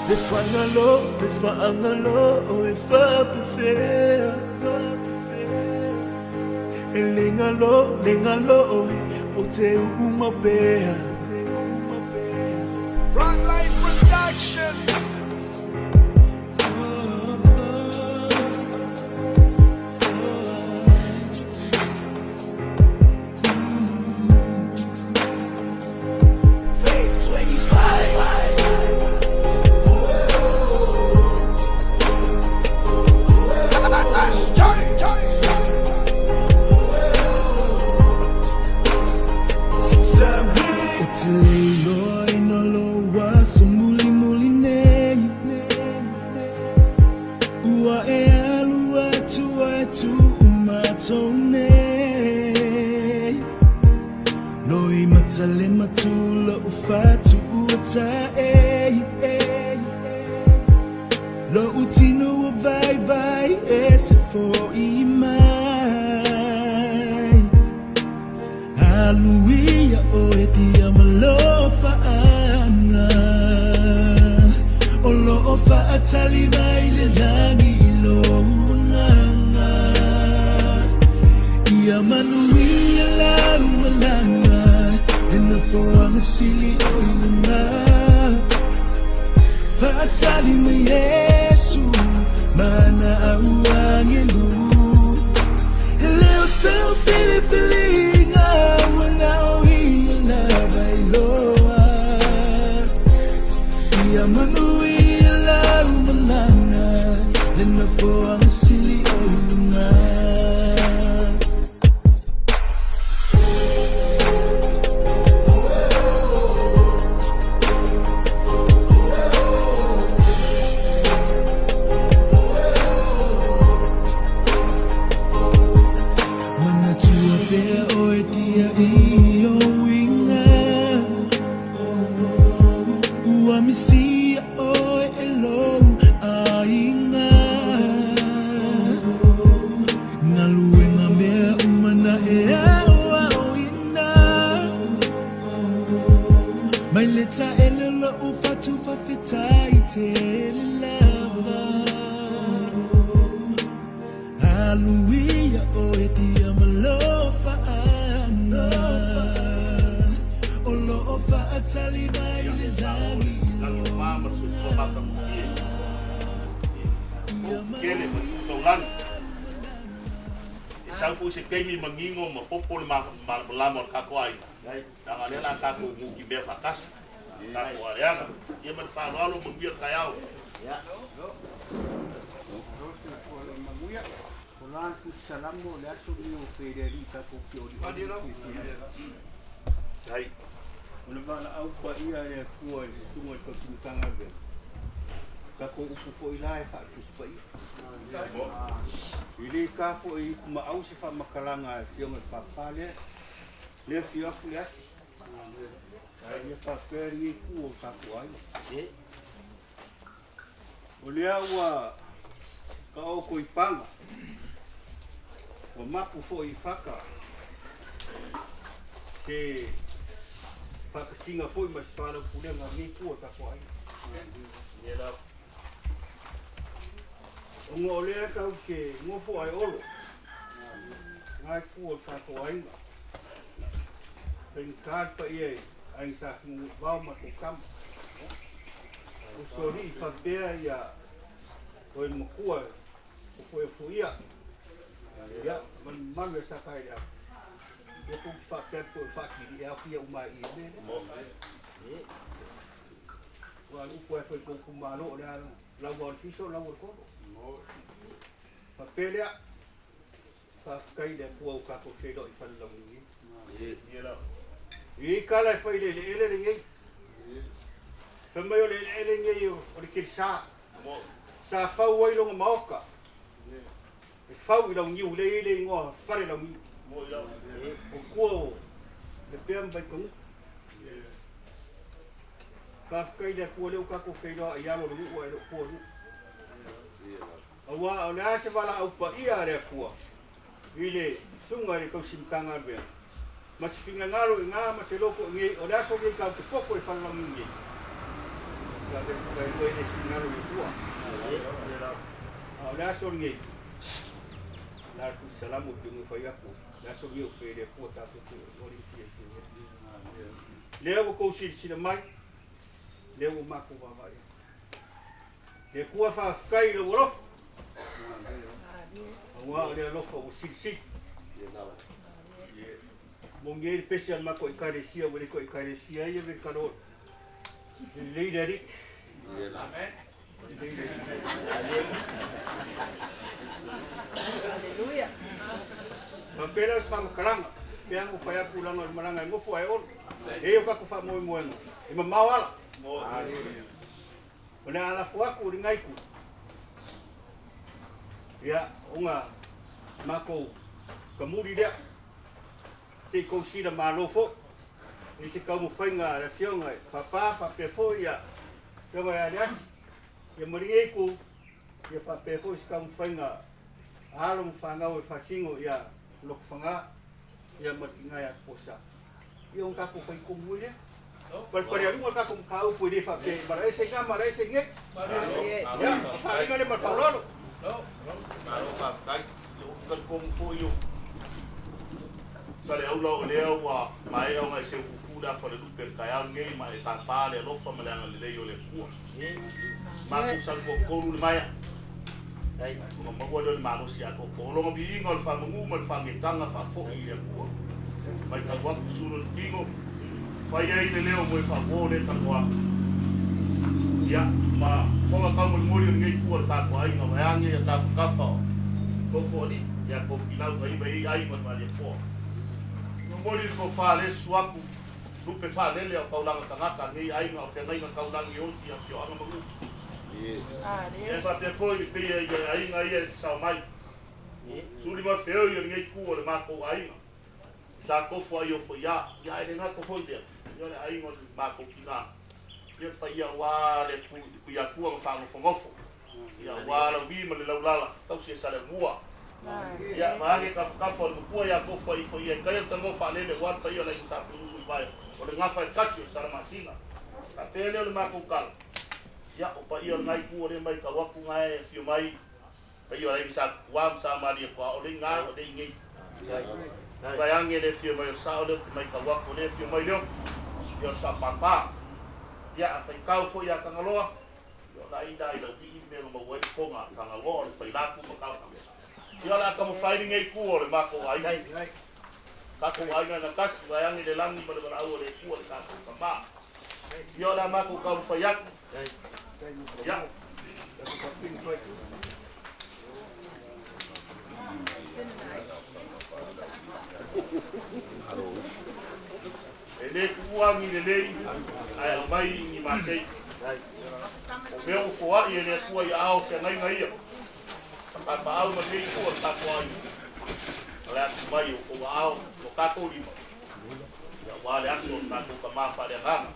Le fagalo, le faagalo e faapefea. E le galo, le galo o te uma pea. Frontline Production. Ou te le iloa ina lou aso mulimuli nei. Ua e alu atu ae tuu matou nei. Loimata le matula o fatu ua tae. Lou tino ua vaivai e se fo'i mai. Alu ia oe dia ma alofaaga. O loo faatali mai le lagi i lou agaga. Ia manuia lau malaga le nofoaga sili o i luga. Faatali mai Iesu ma ana au agelu. E le o sau filifiliga ua na o ia lava e iloa. Ia manuia lau malaga le nofoaga sili o i luga. Manatua pea oe dia i ou uiga. Ua misia oe e lou aiga. Galuega mea uma na e aoaoina. Mai le taele o lou fatu faafetai tele lava. Alu ia oe dia ma alofaaga. O loo faatali mai le lagi i Lagi lou ma le soifua matagofie. Ia Kele ma tu taulagi. E sau foi se taimi manino ma popo le malamalama o le tatou aiga. Leaga o lea o le a tatou nutimea faatasi. Tatou aleaga. Ia ma le faaaloalo manuia le taeao. Malo soifua le manuia. O la tusi salamo o le aso lenei ua fai e le Alii tatou te olioli ma fiafia ai. O le valaau paia a le Atua i le susuga i le tausi Matagaluega, tatou upu foi la e faa-Tusi Paia. E le ta foi i ipu maau se faamatalaga a le Afioga i le Papa lea, lea afio atu le asi. Ae ia faapea lenei itu o tatou aiga. O lea ua taoto i paga, ua mapu foi i fata se faatasiga foi ma se soalaupulega a lenei itu o tatou aiga. Ona o lea tatou te nofo ae olo lena itu o le tatou aiga. Faigata le paia i Aiga Sa Finuguvao ma Toutama. Usoalii faapea ia oe le matua o koe foia. Ia, ma le mamalu e sa tae le au. Ia tou te faapea atu foi faatili e aofia uma ai i le mea lea. Ua le upu ai foi tou itumalo o le a lau o le fiso lau o le kolo. Faapea lea, faafetai i le Atua ua tatou feiloai i Falelauniu nei. E i ai tala e fai i le eleele lenei. Fai mai o le eleele lenei o le Kelesa. Sa fau ai lona maota. E fau i Launiu, lea e i ai le igoa Fale Launiu. O tua o Lepea ma Vaitanupu. Faafetai i le Atua lea ua tatou feiloai i alo o le nuu ae le o tua o le nuu. Aua o le a se valaau paia a le Atua i le susuga i le tausi Matagaluega, ma se finagalo i ina ma se loto i inei, o le aso lenei tatou te poto i Falelauniu nei. Ia le kai le finagalo i le Atua. A o le aso lenei, la tu salamu pe ngai fai aku. Le aso lenei o fe le Atua ta fe o le fia fia. Lea ua kou silasila mai, lea ua matou vaavaai atu. Le Atua faafetai i lou alofa. Aua o le alofa ua silisili. Moni ai le pese a le matou Ekalesia, ua le toe Ekalesia ai le kalo. Lelei le Alii. Lelei le Alii. Aleluia. Faapea lea o se faamatalaga, pe ana ua fai atu leaga o le malaga e nofo ae olo. E i ai o tatou faamoemoega, e mamao ala. O le a lafo atu i lenei itu, ia, ona matou tamuli lea, se i tou sila malo foi i se taumafaiga a le Afioga i Papa faapea foi ia Afioga ia Aliasi, ia ma lenei itu, ia faapea foi se taumafaiga a alo ma fanau e faasino ia Lotofaga, ia ma le tina ia Tupuasa. Ia ona tatou fai tonu ai lea. Palepalealuga le tatou mataupu e le faapea e malaese i ina malaese i inei. Ia, o le faaaliga lea ma le faaaloalo. Malo faafetai. Ia ou te talitonu foi o Saleaula o lea ua maea ona e seupupu le afa o le lupe i le taeao lenei ma e tapa le alofa ma le agalelei o le Atua. Matou saluatolu le maea. Ona maua lea o le malosi atoatoa. O lona viiga o le faamanu ma le faagetaga faafoi i le Atua. Matau atu sulu o le tino, fai ai le leo mo e faauo lea talanoa atu. Ia, ma fofoga taumolimoli o lenei itu o le tapuaiga, vaeane ia tafatafa o Totoalii, ia Tofilau na iva i ai ma le Malietoa. Momoli le tofa le susu atu, lupe faalele o taulaga tagata a lenei aiga o feagaiga taulagi e osi i afioaga ma nuu. Ia e faapea foi le paia i aiga ia e sasao mai. Suli ma feoi o lenei itu o le matou aiga. Sa tofu ai ofo ia, ia ae le gata foi lea, ia o le aiga o le matou tina, ia le paia aua le Tuiatua na faanofonofo, ia aua Lauvi ma le Laulala, tausi e Saleaumua. Ia vaeane tafatafa o le matua ia tofu ai ifo ia e taia le tanoa faalele aua le paia o le aiga Sa Fuiusu i Vaea, o le gafa e tasi o le Salamasina. Faapea lea o le matou tala, ia o paia o lena itu o lea matau atu na e afio mai, Paia o le aiga Sa Tutuā ma Sa Malietoa, o le iga o le igei. Vaeane le afio mai o le sao lea ou te matau atu o lea e afio mai Leoto, ia o le Sao Papa. Ia a faitau foi ia Tagaloa, ia o la i ina i Laulii le mea na maua ai le toga a Tagaloa o le Failatu ma Taotaoa. Ia o le a taumafai lenei itu o le matou aiga. Tatou aiga na tasi, vaeane le lagi ma le valaau a le Atua i le tatou tama. Ia o le a matou taumafai atu. Ia. E le tuua ni lelei ae aumai ni masei. O mea ua foai e le Atua i aao feagaiga ia. Papaau ma lenei itu o le tatou aiga. O le atu mai o tou aao o tatou lima. Ia aua le aso o le tatou tama faaleagaga.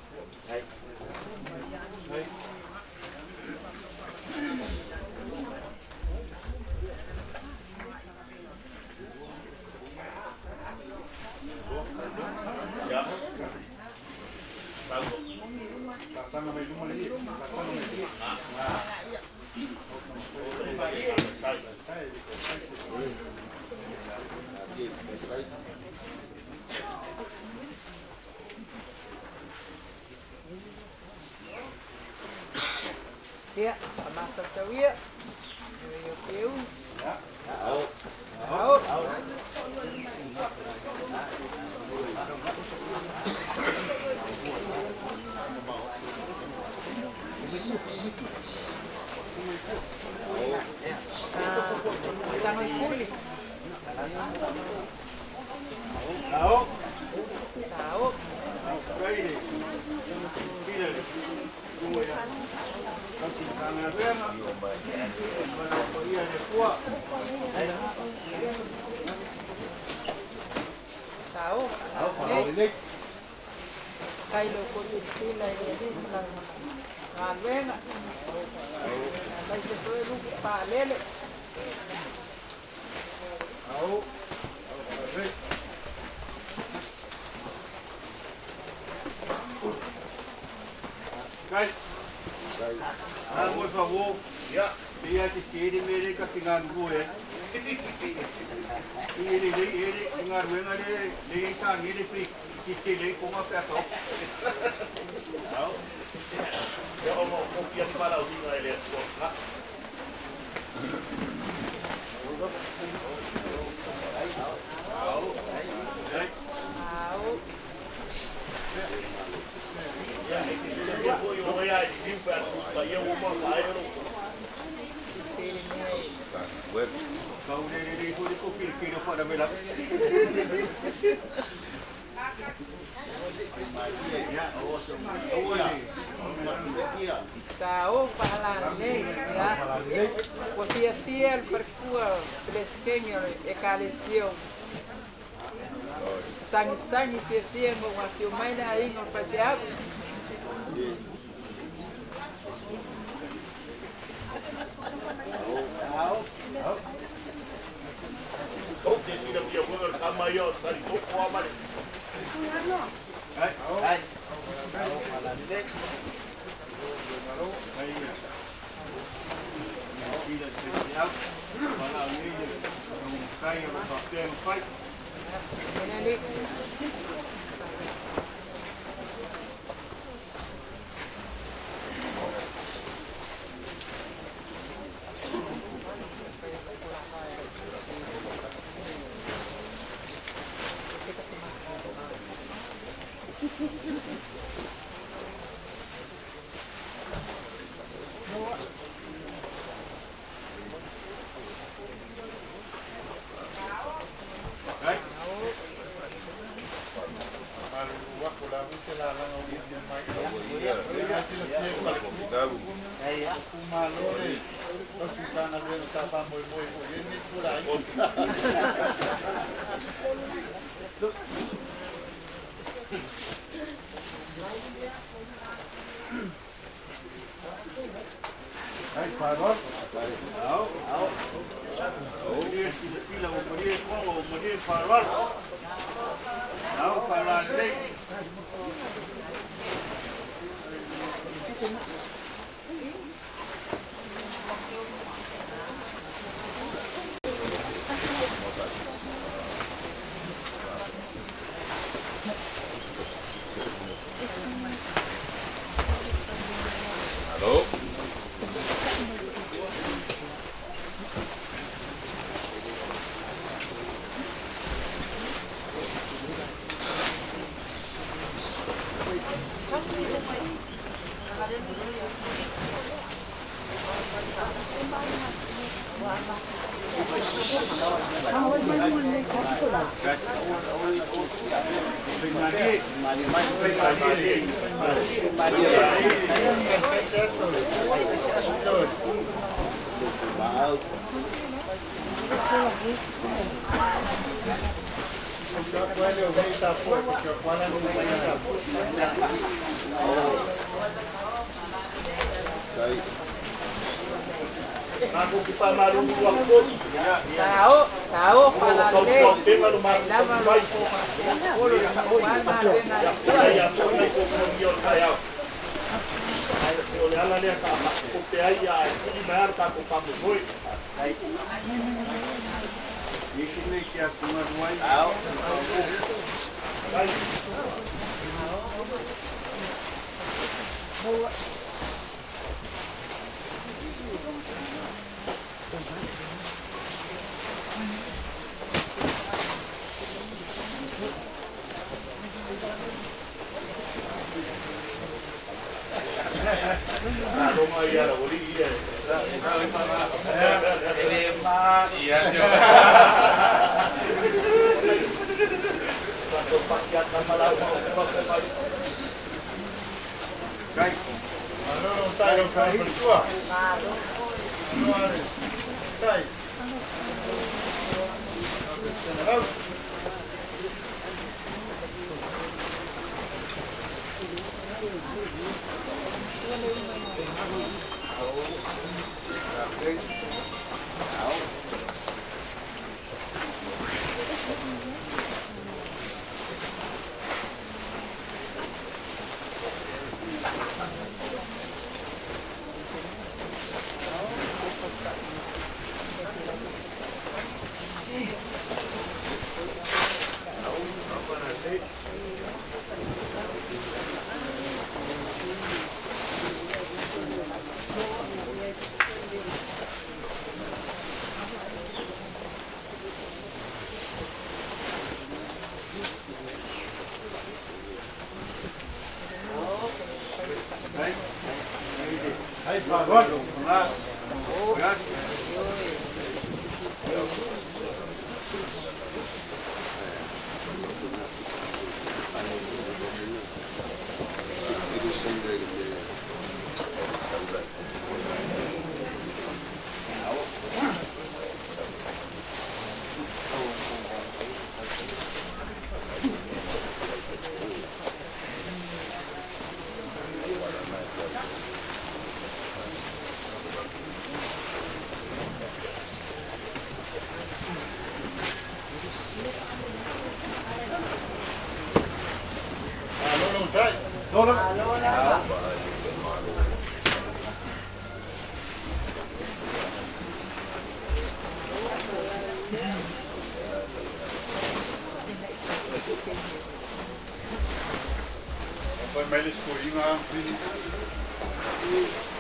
Ia. Tau. Ia, faamasausau ia. Io peu. Ao. Tago i fuli. Ao. Tao. Friday. Pila le. Tunga ia. Tausi Matagaluega. Ma le paia le Atua. Tao. Kai lo ko silasila i le Alii ma lana galuega. Aemaise foi lupe faalele. Ao. Kai. A mo fa wo. Ia. Ia se se le mele ka tinga lu e. I le le le tinga lu nga le le sa ni le pri ki te le ko ma pe ka. Au. Ia o mo ko ia ni pala o ni ngai le ko. Ha. Au. Ai. Au. Ia e te ia ko yo ia i ni pa pa ia o mo pa ai ro. Tele mea e. Kau le le le ko ko ki ki ro fa na mela. Ia o so. Sa o pahalalei, ia. Ua fiafia le falefua Pelesitene o le Ekalesia o sagisagi fiafia ina ua afio mai le aiga o le faifeau. Ou te sila pia ko le kama ia o sali to ko amale. Ai. Ai. Ena le. Sao, sao palalei. Ai lava lo olo le mafuaga avega a le Atua. O le ala lea sa kope ai ia e kuli mai ala tatou faamoemoe. Ai. Aloma ia la oli ia. Tatou pakia tama lau ma o mai. Malo lava. Fai mai le scoiga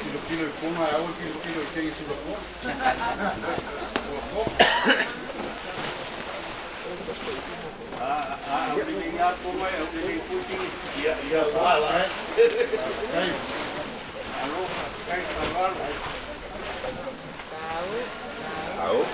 Kilo kilo i ponga au kilo kilo i tegi sula po. Ia ia wala. Sau. Sau.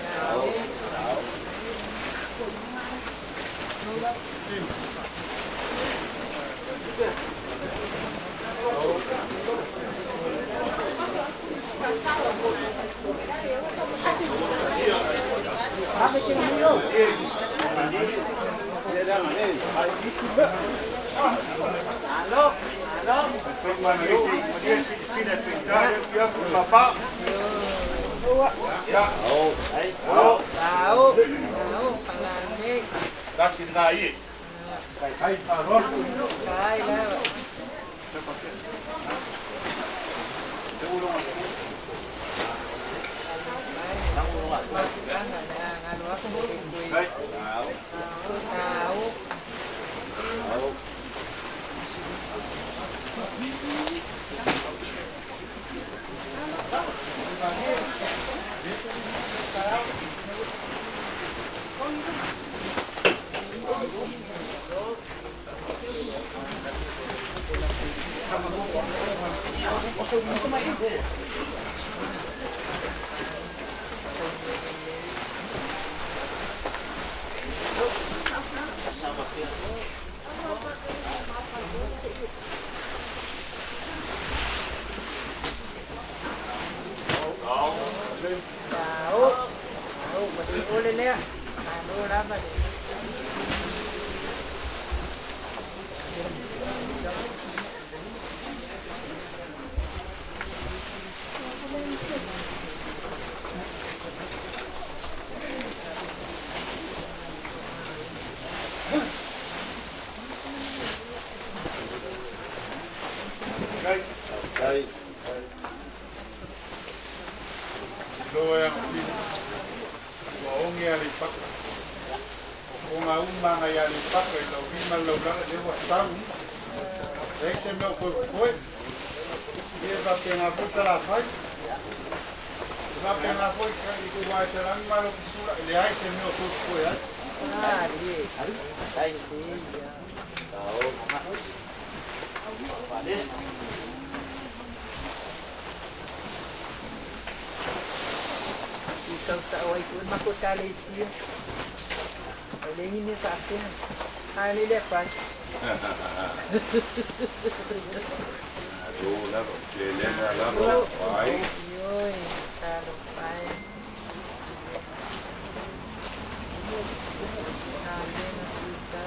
Alo. Alo. Sau. Sau. Palane. Tasi nga ie. Kai lava. Sau. Sau. Sau. Mati ole lea. Malo lava le. Loa ya pili. Ua ongi a le paka. O konga uma ngai a le paka i lau rima lau lala le ua tau. E se mea koe koe. Ia va penga puta la fai. Va penga foi ka i ku wai se langi malo kisura. Le ai se mea koe koe ai. Ah, ie. Ia. Tau sa oi ku ma ko ta le sia. O le ni me pa ke. Ha le le pa. Oi, ta lo pai. Ha le na pizza.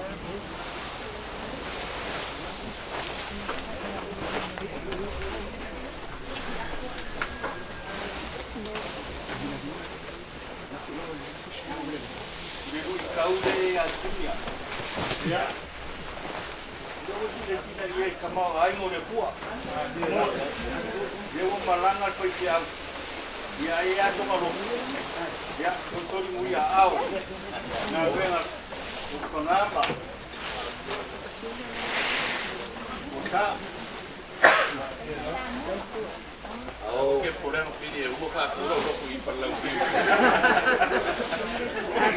Ke pore no pili e uma ka kura o ku i palau pili.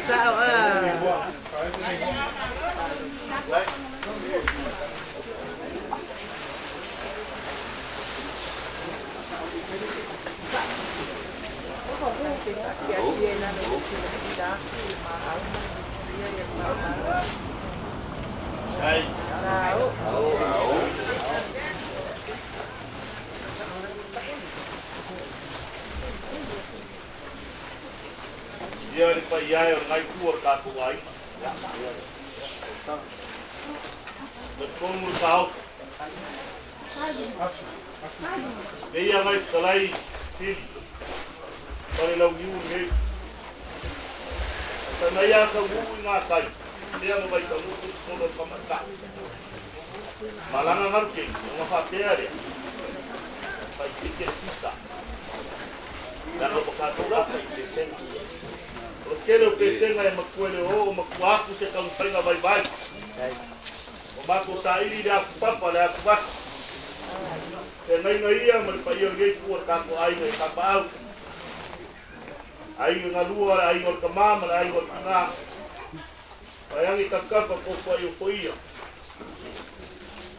Sa ah. Ia le paia e o lenei itu o le tatou aiga. Le tonu le taofi. Nei agai fetalai Fili, pale launiu lenei. Fai mai a taunuu i gatai, lea ma vaitanutu i totonu o le tamaitai. Malaga galu keiki, ona faapea lea, fai teke le pisa. Leaga ua tatou lata i pesega. O le tele o pesega e matua le oo, matua atu se taumafaiga vaivai. Ua matou saili le atupapa, le atuvasa. Feagaiga ia ma le paia o lenei itu o le tatou aiga i Tapaau. Aiga galua, le aiga o le tama ma le aiga o le tina. Vaeane tafatafa tofu ai o foia.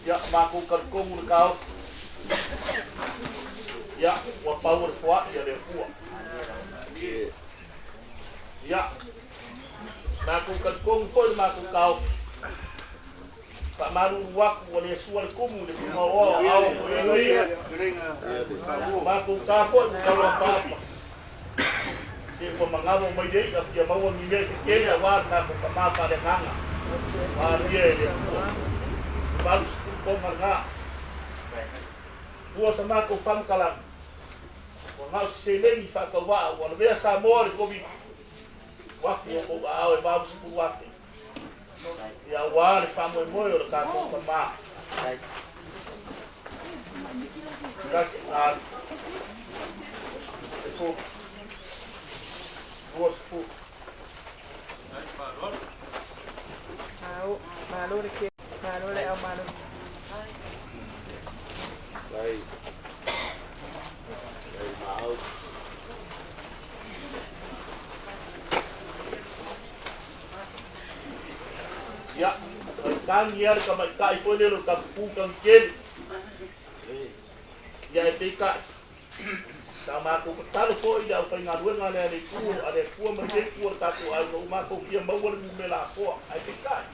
Ia, matou talitonu le taofi. Ia, ua pau o le foai a le Atua. Ia, matou talitonu foi le matou taofi. Faamalulu atu ua le sua le tumu i le tumaoa o ao o toega ia. Matou ta foi ua tau apaapa. Se ua manava mai le i'a fia maua ni mea se tele aua le tatou tama faaleagaga. Malie e le Atua. 80 tona lena. Ua sa matou faamatalaga. Ua na o se seleni faatauvaa ua lavea Samoa i le Koviti. Ua atu i outou aao e 80,000. Ia aua le faamoemoe o le tatou tama. Tasi, alu. 10, 20. Malo, malo le ke, malo le au malo. Lai. Lai mau. Ia, o le tagi lava le tamaitai foi lea o le tapupu tagikeli. Ia e peitai, sa matou tatalo foi i le aufaigaluega a le Atua, a le Atua ma lenei itu o le tatou aiga, ua matou fia maua le numera atoa, ae peitai,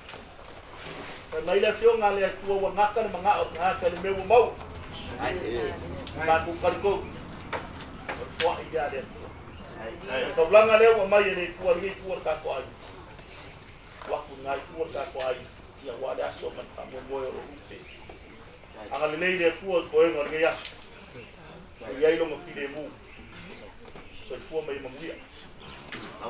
fai mai le afioga a le Atua ua gata le manao o le tagata i le mea ua maua. Matou talitonu, o le foai lea a le Atua. O le taulaga lea ua aumai e le Atua i lenei itu o le tatou aiga, ua atu i lena itu o le tatou aiga, ia aua le aso ma le faamoemoe o lo o lupe. Agalelei le Atua i toega o lenei aso. E i ai lona filemu. Soifua ma ia manuia. O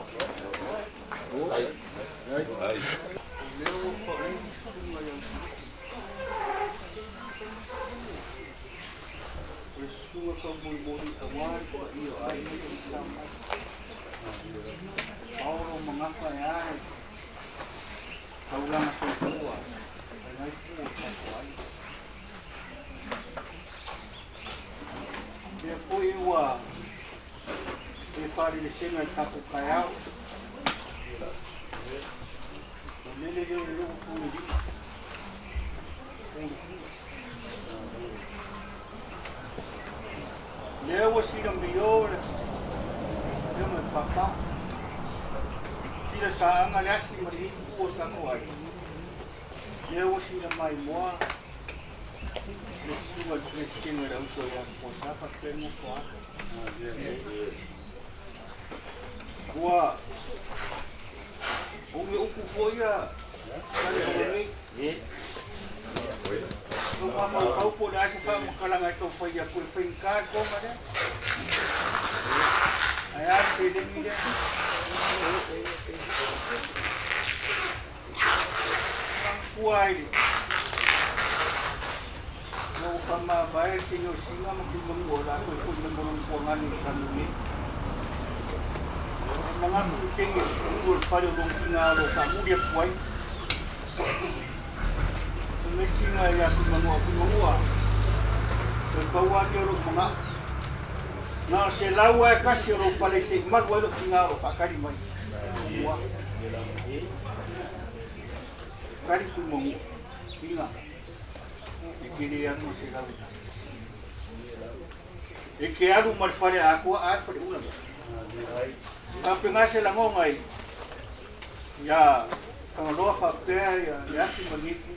le susuga taumolimoli aua le paia o aiga i Samoa. Paolo magafa e a le taulaga soifua o lenei pu o tatou aiga. Lea foi ua e faalelesega i le tatou taeao. O lele lea o le loo pule lima. Pule lima. Lea ua silamio le lea ma le papa. Sila saaga le asi ma le ipu o tatou aiga. Lea ua sila maimoa le susuga i le Peresetene o le Auso ia Posa faapea le nofo atu. Ua oge upu foi ia tali o nei. Ua mafaufau po o le a se faamatalaga e tau fai atu e faigata le toga lea. Ae a le seleni lea? Manatua ai le ina ua faamavae le teine o Siga ma Tuimanua o latou e foi mai ma lona tuagane i Sanumea. E manatu le teine ulu o le fale o lona tina o lo o faamuli atu ai. Fai mai Siga ia Tuimanua, Tuimanua, toe pau lava lenei o lou manao. Na o se lau lava e tasi o lou fale se i malu ai lou tina o lo o faatali mai. Ua. Tali Tuimanua, Siga, e tele atu se lau e tasi. E ke alu ma le fale atoa a le faleula faapena se lagoga i ia Tagaloa faapea ia Leasi ma lenei itu.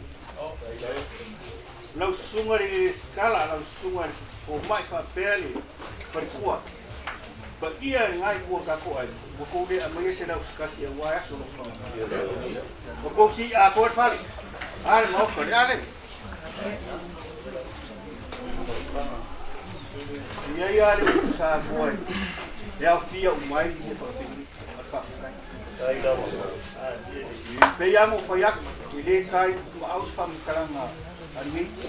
Lau susuga i le Sikala, lau susuga i le Fomai faapea le Faletua. Paia i lena itu o le tatou aiga, ua tou le aumaia se lausikasi aua e aso lofa. Ua tou sii atoa le fale, a le maota, le a le. E i ai lava le upu Samoa e aofia uma ai mea faapeni ma le faafetai. E pei lava ona ou fai atu, e le ta i maau se faamatalaga a lenei itu.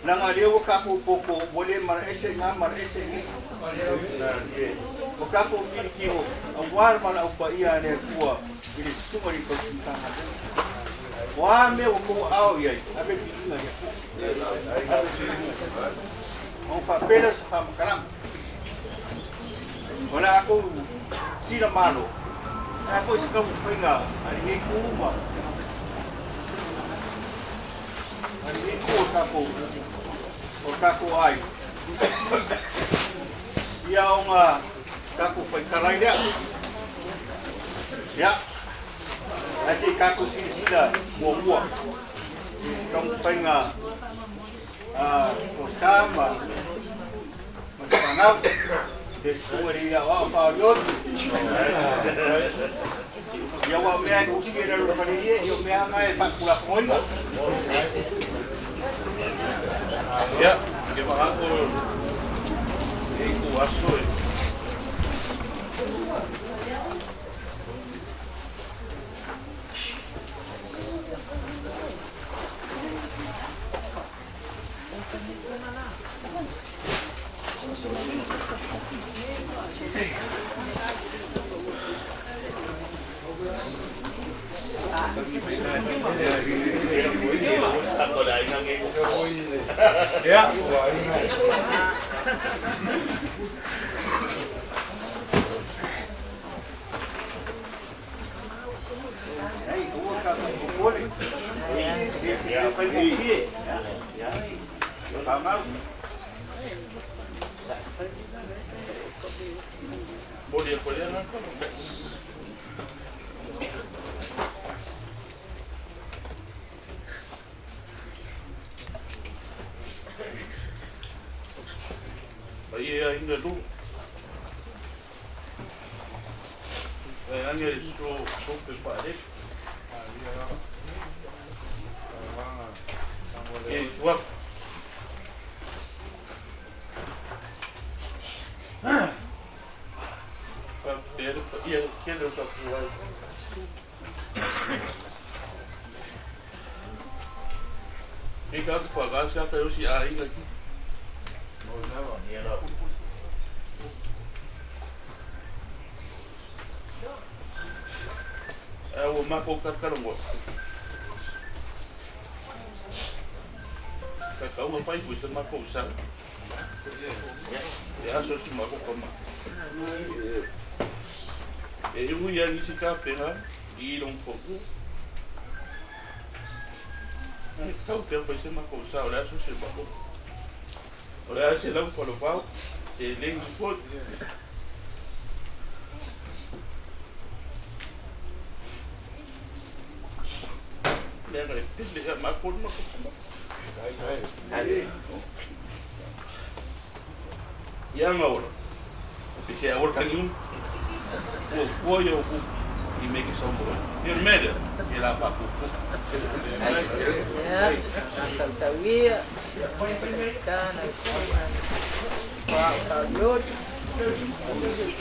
Leaga o lea ua tatou popo, ua le malaese i ina, malaese i inei. Ua tatou tilotilo aua le valaau paia a le Atua i le susuga i le tausi Matagaluega. O a mea ua outou aao i ai, ave le viiga i le Atua. Ave le viiga i le Atua. Ona ou faapea lea o se faamatalaga. O le a tou sila malo, e a foi se taumafaiga a lenei itu ma a lenei itu o tatou aiga, ia ona tatou faitala ai lea. Ia, ae se i tatou silasila muamua i se taumafaiga a Tosa ma le fanau, le susuga i le aoao faaolioli. Ia ua mea e tusi e lalo le faleie, ia o mea na e faatulafonoina. Ia, ke whakaako e i ku aso e. Ia. Ei, aua tatou popole. E le se mea faigofie. Ia faamau. Moli e koe lea ngā. Ai e aiga lu. Ai ange le so so pe pa le. E suaf. Pa pere pa ia kele o ka puai. E ka ku pa gasi ata yosi aiga ki. Ai ua mako kakalongo. Ka kaunga fai kui se mako sa. E aso si mako kama. E iu ia nisi ka penga i long foku. Ai kau te fai se mako sa o le aso si mako. O le ase lau falo pau. E lengi fo. Lea le pele ia mako mako kama. Ia ngaola. Pe se aola kangiun. Ua kua ia o ku i me ke sau mo. Ia mele e la fa ku. Ia, sausauia, kana susuga wa faaolioli.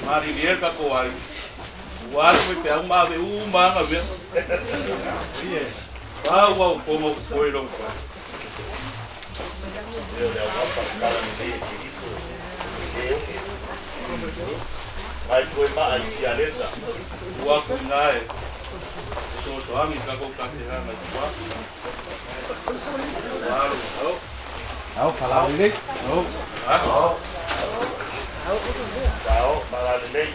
Mari lia ka ko ai. Ua alu pe au ma ve u ma nga ve. Pa ua o komo ko i long pa. Ai koe maa i ki alesa. Ua ku ina e. So so angi ka ko ka te hanga i kua. Ua alu. Au. Au, falalelei. Au. Ah. Sao, malalelei.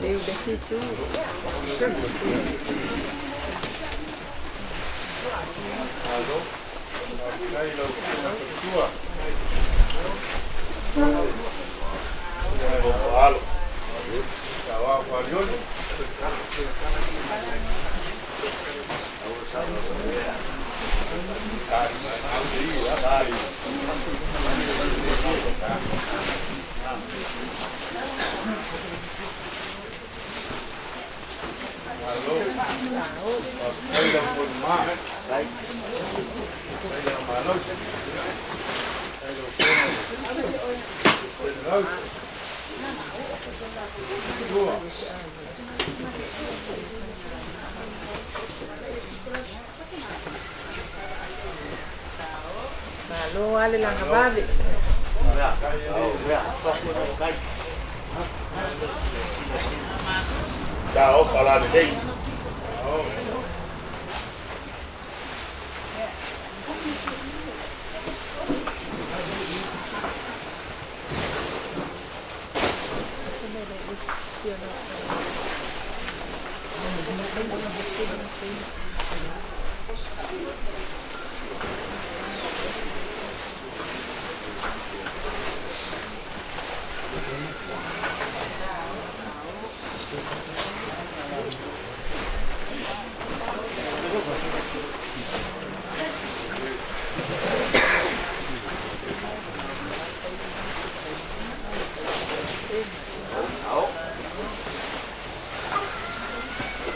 Leu le situ. Malo, faafetai i lau Afioga faletua. Alo. Saoao Falioli. Malo, faafetai lau Fonima. Faafetai lau malosi. Faafetai lau Afioga Felau. Tua. Malo ale langa vave. Tao fala lelei.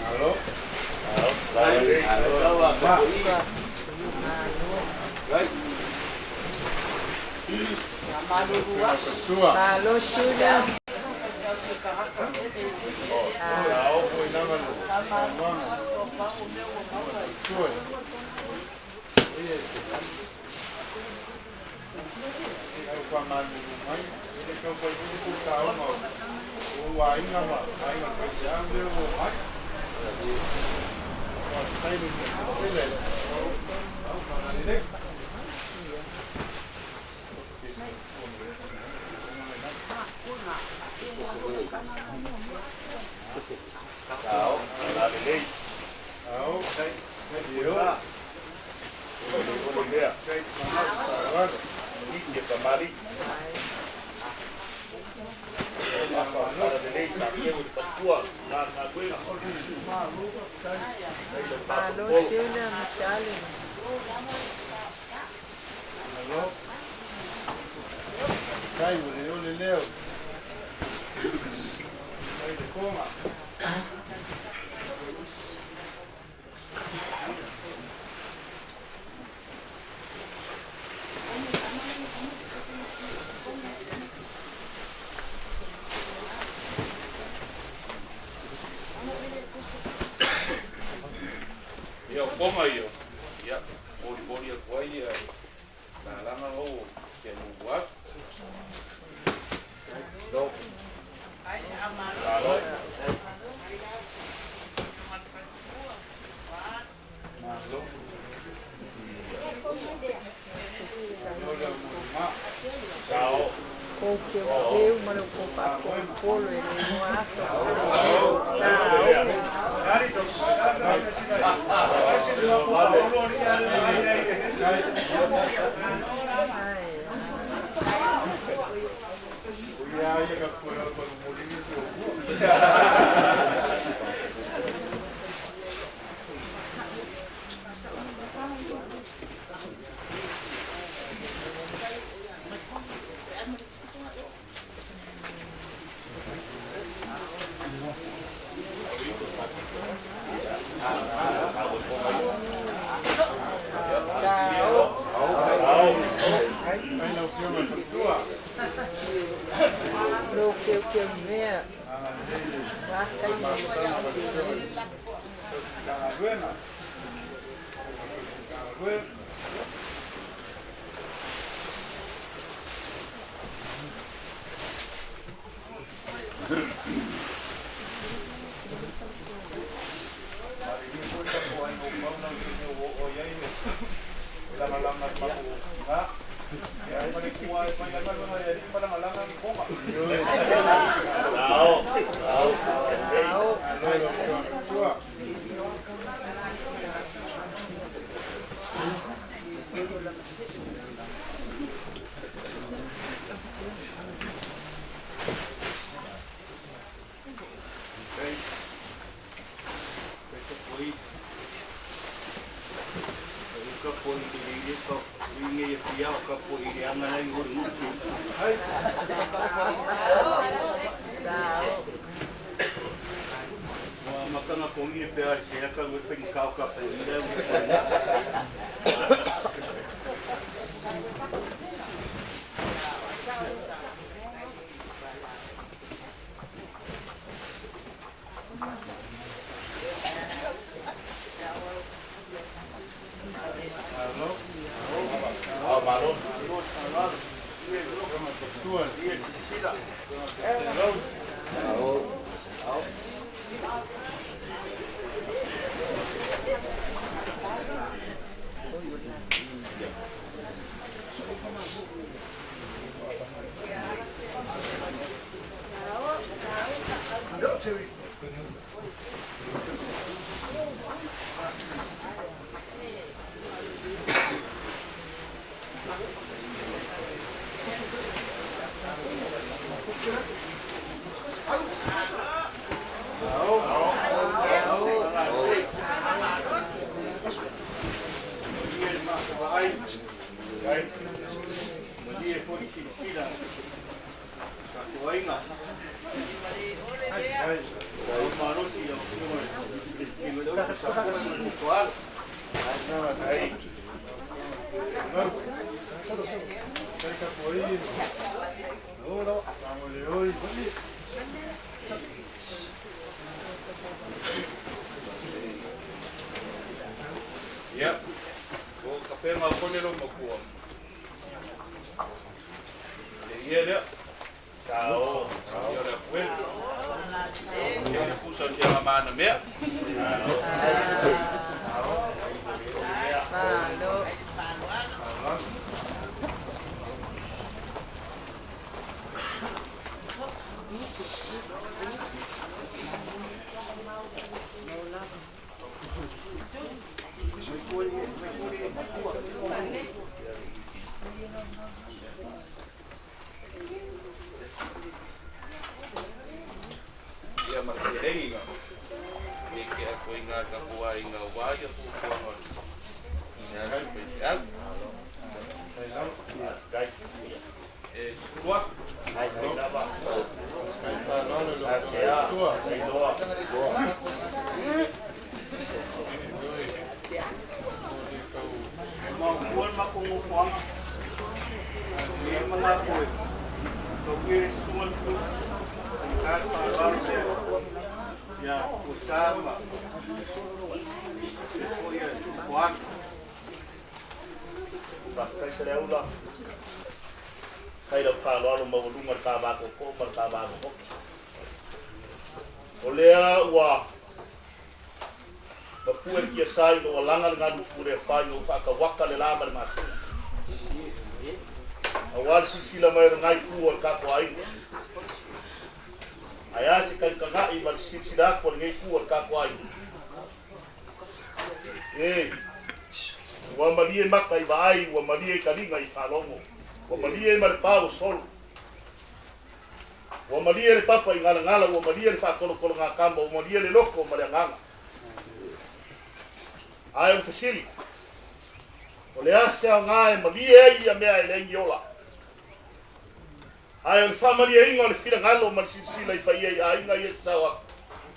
Malo. Tua. Malo Junior. Foi lava le saunoaga. Tua. Au faamalulu mai, e le tau faipulu kou taoga o aiga ma aiga faifeau lea ua mai. Faafetai le sele au fagalelei. Tao fala lelei. Ao, io, O le mea. taavale. I kamali. Fala lelei sa ia o fatua na na kuena. Malo Junior Michale. Malo. Kai o le ole leo. Kai le konga. Ia o konga ia. Ia, moli moli atu ai ia. Lalaga o ke nuku atu. Malo. Malo le ma. Tao. Ko ke eu ma le ko pa ko polo e le no aso. Ai. Ia ia ka pue o ko moli ni o ku. Sao. Ai lau fioga faletua. Lo ke ke mea. Aga lelei le Wa kai. Galuega. Galuega. Malilie foi le tapuaiga o pau lau sini ua oo i ai le lagalaga i le matou tina. Ia ai ma le Atua e fai ai galuega a le Alii ma lagalaga ni koga. Malo i lau Afioga i le Matua. Ia, o kapega o kone lou makua. Le ia lea. Ia o le apuele. Ia le pusa o siaga mana mea. Ia ma le heiga. E ke ako i ngā kapua i ngā wā ia pupuanga o le. Ia au pe se au. E sukua. Kai lau faaaloalo maualuga le tavakoko ma le tavalogo. O lea ua mapue le kiasai ina ua laga le galu fuleafai ina ua faatauaka le la ma le masina. Auā le silasila mai o lenā itu o le tatou aiga. Ae a se kalikaga'i ma le silasila atu a lenei itu o le tatou aiga? E, ua malie maka i vaai, ua malie i taliga i faalogo, ua malie ma le pa ua solo. Ua malie le papa i galagala, ua malie le faatolotologatama, ua malie le loto ma le agaga. Ae o le fesili, o le a se aoga e malie ai ia mea e leai ni ola? Ae o le faamalieina o le finagalo ma le silasila i paia i aiga ia e sasao atu,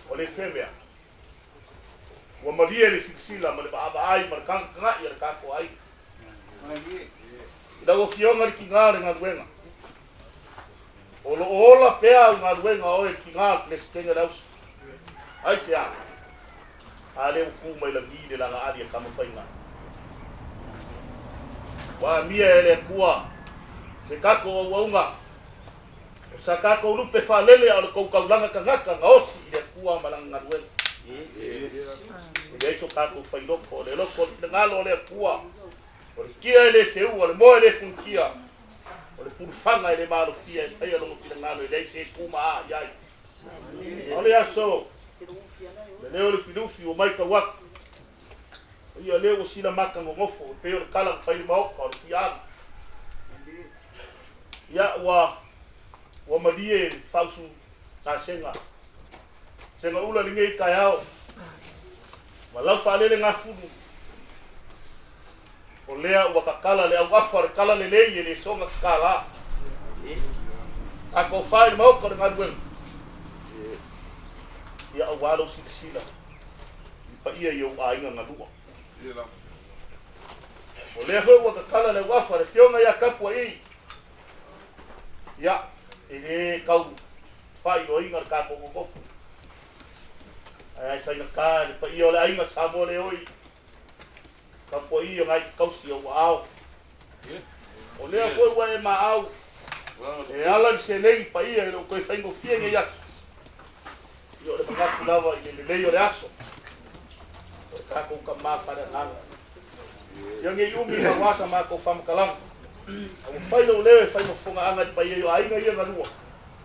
o le femea. Ua malie le silasila ma le vaavaai ma le tagatagai a le tatou aiga. I lau Afioga i le tiga o le galuega, o lo o ola pea au galuega a oe le tiga o le Peresetene o le Auso. Aisea? A lea ua tu mai lagi le lagaali a Tamafaiga. Ua amia e le Atua se tatou auauna. O sa tatou lupe faalele a o le tou taulaga tagata gaosi i le Atua ma Lana galuega. E leai so tatou failoto, o le loto o le finagalo o le Atua, o le tia e le seua, o le moa e le funutia, o le pulufaga e le malofia e faia lona finagalo, e leai se tu ma aa i ai. A o le aso, le leo o le Lufilufi ua matau atu, o ia lea ua sila mata nonofo, e pei o le tala na fai i le Maota o le Fuiaga. Ia, ua ua malie le faausu gasega sega ula lenei taeao, ma lau faalele gafulu, o lea ua tatala le auafa o le tala lelei e le soga tatala. Sa tofa i le Maota o le galuega, ia aua lou silasila i paia i ou aiga galua. O lea foi ua tatala le auafa le afioga ia Tapua'i, ia, e le tau faailoaina le tatou nonofo, ae ai faigata le paia o le aiga Samoa le oi, Tapua'i o nai tausi o ua ao. O lea foi ua e maau, e ala i le selei paia e le o toe faigofie nei aso. Ia o le manatu lava i le lelei o le aso, o le tatou tama faaleagaga. Ia nei umi ma ua sa matou faamatalaga, a ua fai lou leo e fai ma fofogaaga i le paia i o aiga ia galua,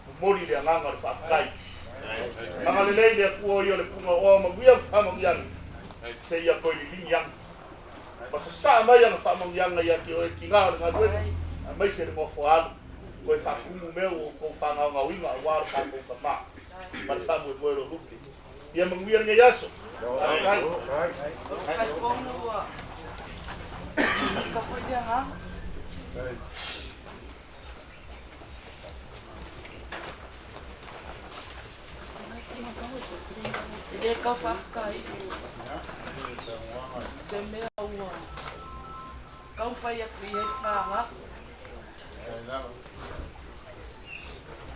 momoli le agaga o le faafetai. Agalelei le Atua o ia o le puga o oa manuia ma faamanuiaga, seia toe liligi ane ma sasaa mai ana faamanuiaga ia te oe tiga o le galuega, aemaise le nofoa alu, toe faatumu mea ua outou faagaogaoina aua lo tatou tama ma le faamoemoe o lo lupe. Ia manuia lenei aso. Faafetai. Faafetai ona ua ika foi le agaga. E le tau faafetai se mea ua taumafai atu i ai faga.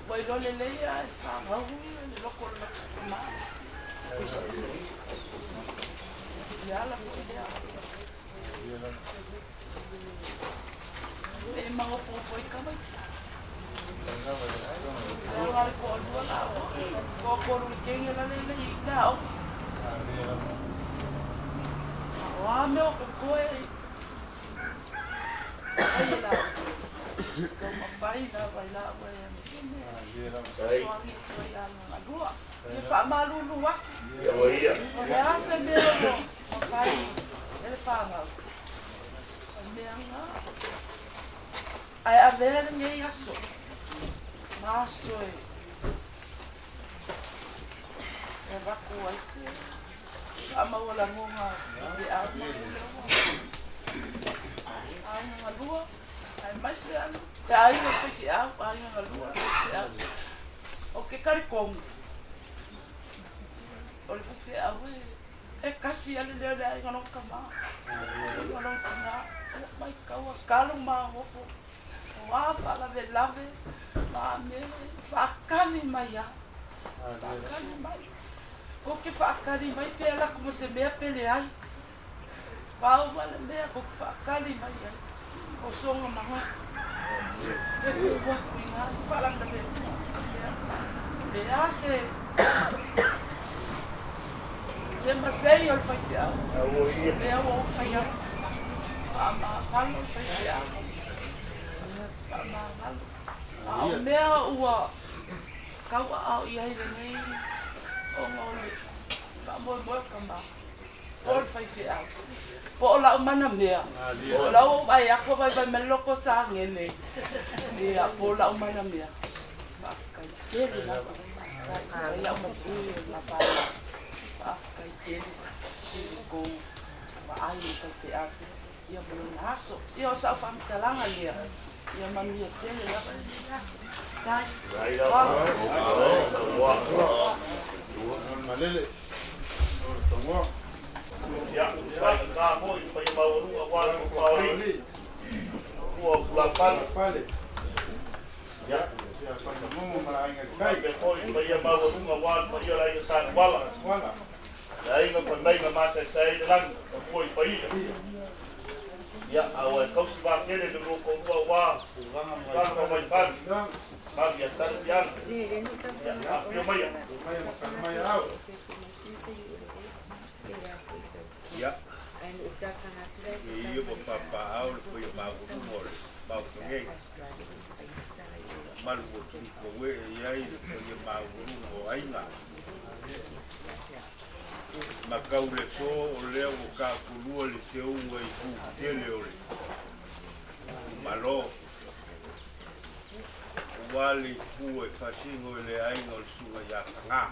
Ua iloa lelei lava e fanau le loko o le tama. Le ala foi lea. E magofogo i tamaiti. Leaga le toalua laua, toatolu i le teine la le i le aoga. O a mea o totoe fai e laua. Taumafai lava i laua e se mea fesoasoani atu ai ia galua. Ia faamalulu atu. O le a se mea ua mafai e le fanau. O le mea lena. Ae avea lenei aso ma aso e avatu ai se faamaualagoga i feau ma pule ua aiga galua, aemaise alo le aiga faifeau, aiga galua faifeau. Ou te talitonu o le faifeau e tasi lava le leo o le aiga lona tama, aiga lona tina, ua maitau a talo ma nofo, o a faalavelave ma a mea e faatali mai lava, faatali mai. Kou te faatali mai pe alu atu ma se mea pe leai. Pau lava le mea kou te faatali mai ai, o soga manatu. E tuu atu i ina i faalavelave uma mea. O le a se se masei o le faifeau, lea ua ou fai atu, faamagalo le faifeau, faamagalo. A o mea ua tauaao i ai lenei ona o le faamoemoe o tama po o le faifeau, po o lau mana mea, o la ua ou vaai atu ua vaivai mai le loto sagele, ia po o lau mana mea. Faafetai tele lava. Faafetai lau masui o le vaega. Faafetai tele i le tou vaai i le faifeau ia ma lona aso. Ia o sau faamatalaga lea, ia manuia tele lava lenei aso. Faafetai. Ia, faigata foi le paia maualuga aua le Tofa o Alii, Matua o Tulafale. Ia, faapea foi le paia maualuga aua le paia o le aiga Sa Tuala, le aiga fai mai na masaesae ai le lagi, taua i paia. Ia, a ua e tausi vatele le lua toalua aua Fana ma Vaifale, Malu ia Sale Fiaga. Ia, afifio maia. Ia, e ia ua papaao le paia maualuga o le Maota nei. Malu ua tuukaue e i ai le paia maualuga o aiga. Makau le po o lea ua taokolua le seuga i itu tele o le itumalo. Aua le itu e faasino i le aiga o le Susuga ia Faga.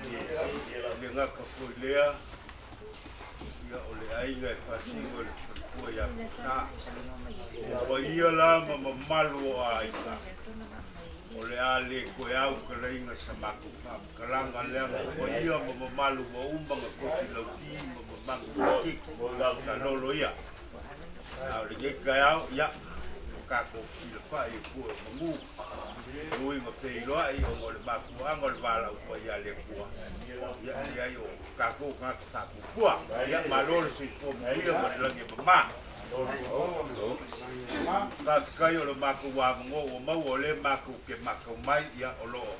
E le gata foi lea, ia o le aiga e faasino i le faletua ia Kosa. O paia la ma mamalu o aiga, o le a le toe au talaiga sa matou faamatalaga leaga o paia ma mamalu ua uma na tofi lauti ma mamalu polokiki sa lolo ia. A o lenei taeao, ia, ua tatou fesilafai i pue o manu, ui ma feiloai ona o le mafuaaga o le valaau paia a le Atua, ia, e leai o tatou tagata faapuapua. Ia, malo le soifua manuia ma le lagi e mama. Faafetai o le matou avanoa ua maua o lea matou te matau mai, ia, o lo o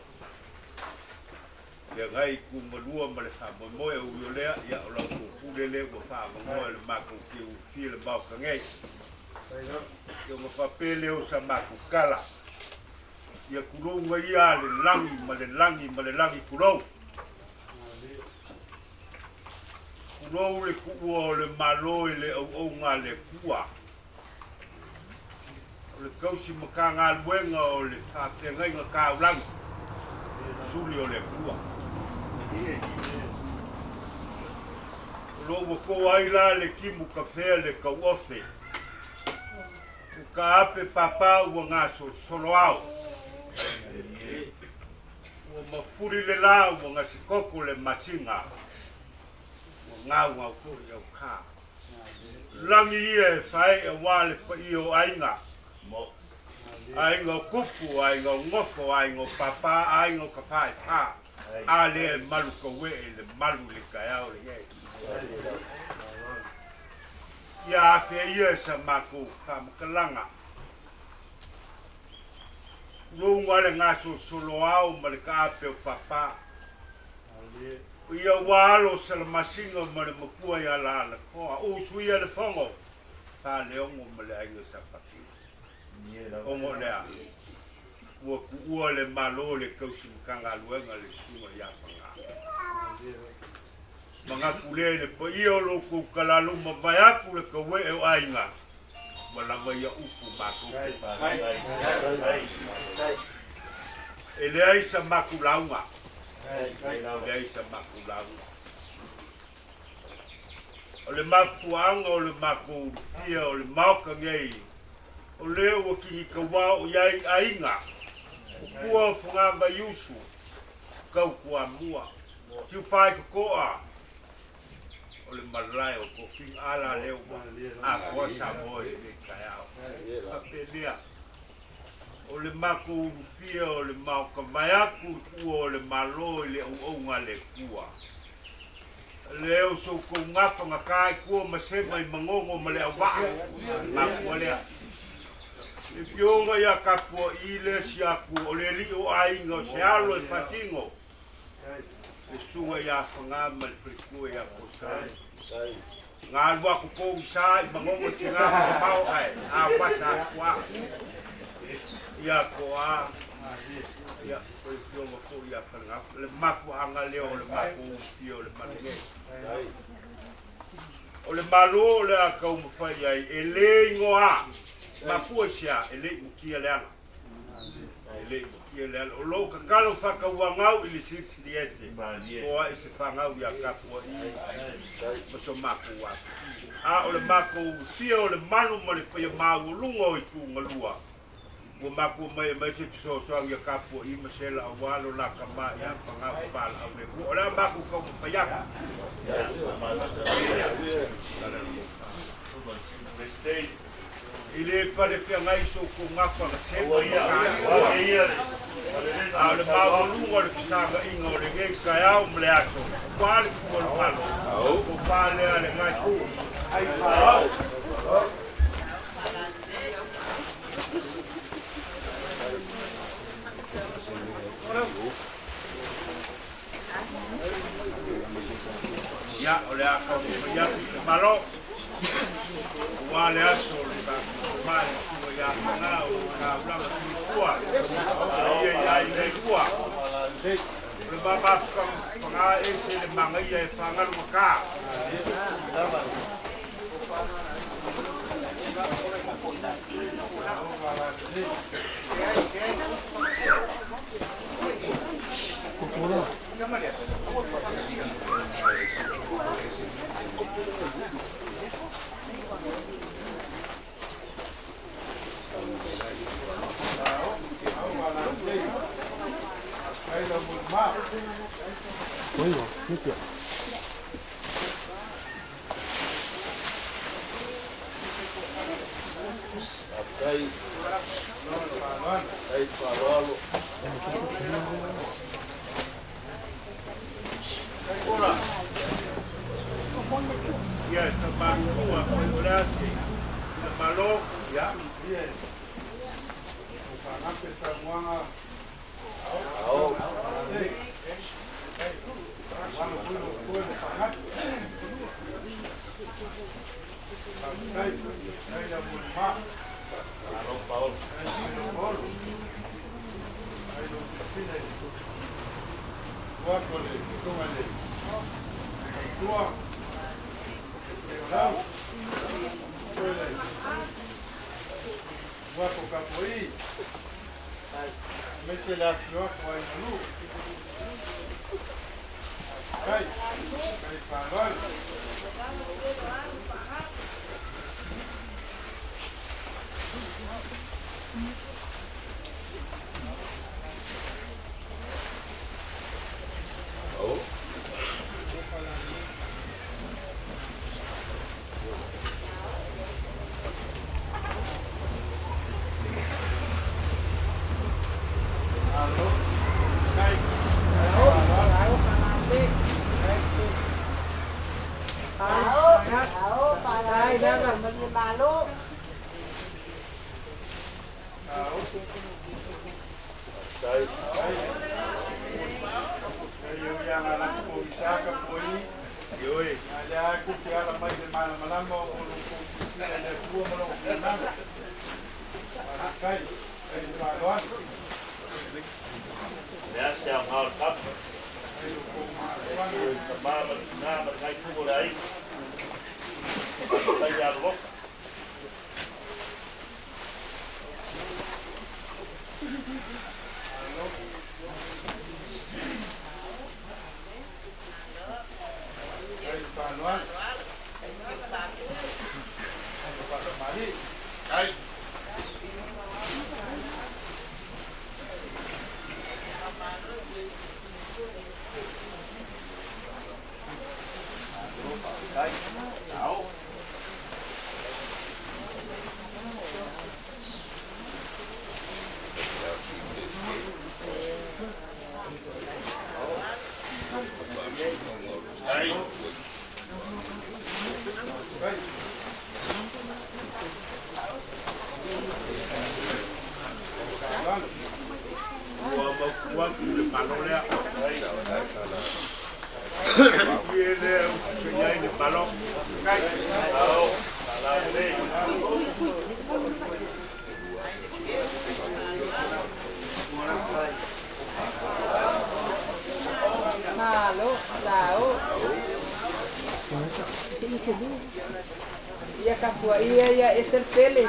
feagai i Tuugalua ma le faamoemoe ui o lea, ia o la outou pule lea ua faaavanoa e le matou te ulufia le Maota nei. Ia ona faapea lea o sa matou tala, ia tulouna ia le lagi ma le lagi ma le lagi tulou. Tulou le tuua o le Malo i le auauna a le Atua. O le tausi matagaluega o le faafeagaiga taulagi, suli o le Atua. O lo ua to ai la le timu tafea le tauofe, ua taape papa ua gasolosolo ao, ua mafuli le la ua gasetoto le masina, ua gaugau foi au ka. Lagi ia e fae aua le paia o aiga, aiga o Kupu, aiga o Nofo, aiga o Papa, aiga o Tafaefa, a lea e malu tauee i le malu i le taeao lenei. Ia afea ia e sa matou faamatalaga. Tulouna le gasolosolo ao ma le taape o Papa. Ia ua alo Salamasina ma le matua ia Lalafoa, usu ia le fono, Faleono ma le aiga Sapati. Ono lea, ua tuua le Malo le tausi Matagaluega le susuga ia Faga. Manatu lea i le paia o lo outou talaluma vaeatu le tauee o aiga, ua lava ia upu matou te E leai sa matou lauga. E leai sa matou lauga. O le mafuaaga o le matou ulufia o le Maota nei, o lea ua kinitauā o i ai aiga, o pua o Fogavaiusu, tau Toamua, Tiufaitotoa, o le malae o tofiga a la lea ua atoa Samoa i lenei taeao. Faapelea, o le matou ulufia o le maota vaeatu le tuua o le Malo i le auauga a le Atua. Lea o so outou gafa gata i tua ma sema i Manono ma Leauvaa, le mafua lea. Le Afioga ia Tapua'i lea siaku o le alii o aiga o se alo e faasino, le susuga ia Faga ma le faletua ia Kosa. Nga alu aku pou i sa i Manono i tina ma mamao ae a wasa atu a. Ia ko a, ia o le afioga foi ia Falegafa, le mafuaaga lea o le matou ulufia o le malu nei. O le Malo o le a taumafai ai e le igoa, mafua i se a, e le i mutia le ala. E le i mutia le ala. O lou tatalo faatauagau i le Silisili Ese, po ai se fanau ia Tapua'i ma so matou atu. A o le matou ulufia o le malu ma le paia maualuga o Itugalua, ua makua mai e aumai se fesoasoani ia Tapua'i ma Sela aua lo la tama ia Fagau ma valaau le Atua. O le a matou taumafai atu. E le pale feagai so outou gafa na sema ma taua, a o le maualuga o le fesagaina o lenei taeao ma le aso, aua le tu o le Malo, tofa lea a le Gaetu. Ia, o le a taumafai atu i le Malo, aua le aso o le tatou Tama i le Matua ia Faga o le taulaga soifua paia i aiga e lua. O le mamafuga ese le magaia e fagalugata. Ia e tamalua o le ase le Malo. Ia, fagape saunoaga. Lea se aoga o le kapa. E tama ma le tina ma le nai o le aiga. Faafetai ia lolofa. Ua mautu atu le Malo lea. Ie lea se i ai le Malo. Malo, sao. Ia kapua ia ia ese pele.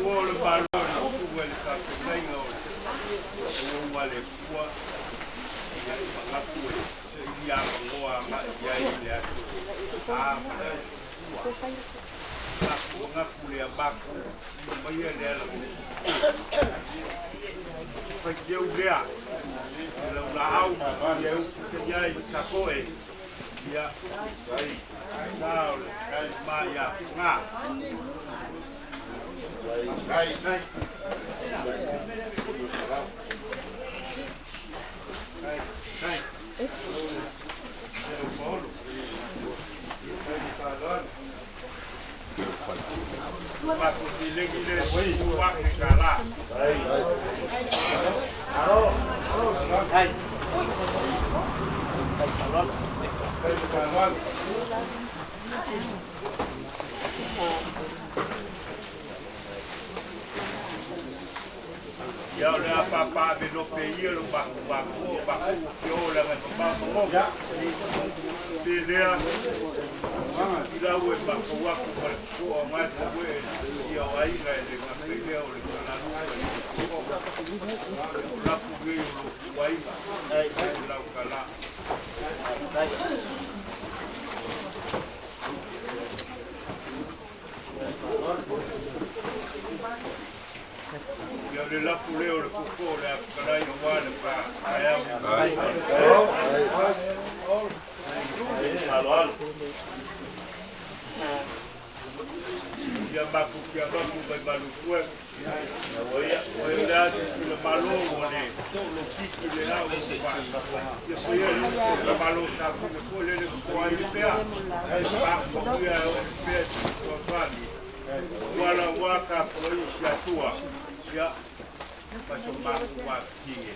Ua o le Malo na ua le tapenaiga o o ua le pua ia i fagapu e se i avanoa agai i ai le aso a ma le ua. Maku le maku mai le ala fai teu lea lau la au ia upu te iai ka koe ia ai tao le kai ma ia ngā ai ai ai ai Ia o le apapa me no pe ia lo baku baku baku ke o la me pa mo ya pe lea ila ue baku waku pa ko o ngai sa ue ia o ai ngai le ka pe lea o le kala lu la pu ge o lo wai ai la kala Ia le lapu leo le koko le apkalai o wale pa kaya Alo alo. Ia maku kia maku mai malu kue. Ia o le atu ki le malo o le lo kiki le au o pa. Ia so ia le malo ta ku le ko le le ko ai le pea. Pa ko ia o le pea ko twani. Wala waka proi sia tua. Ia paso maku wa kinge.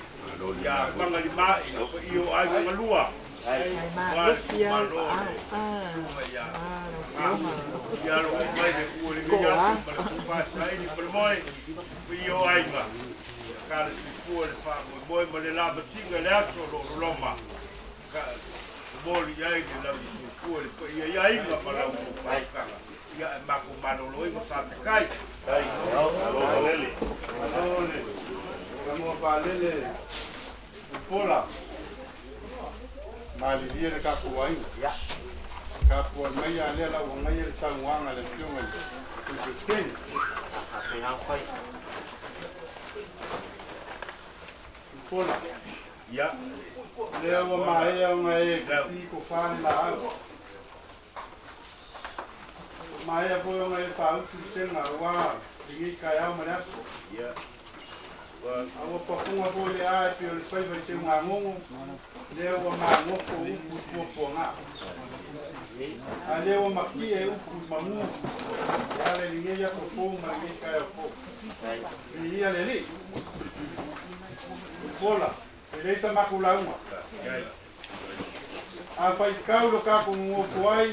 Ia mangali mai o io ai ngalua. Wale malo le. Ia. Ia lo mai le ku le ia ma le ku pa sai ni pele moi. Io ai ma. Ka le ku le fa mo moi ma le la ba tinga le aso lo loma. Ka mo li ai le la ni ku le ko ia ia inga ma la ku pa ka. Ia e mako malolo i ma fa te kai. Ai, alo lele. Alo le. Ka mo pa lele. Pola. Malilia le kapu ai. Ya. Kapu mai a le la o ngai le sauanga le fionga le. Te. Pola. Ia. Le o mai o ngai ki ko fa la au. Mai a po ngai pa u su senga wa ngi kai au ma aso. Ia. Aua papunga po le ai pe o le fai fai se ngā ngongo lea ua māgofo upu puapuagā a lea ua makia e upu mamu e ala i lenei aso fou ma lenei taeao fou viia le Alii pola e leai sa makou lauga a faitau lo kakou gogofo ai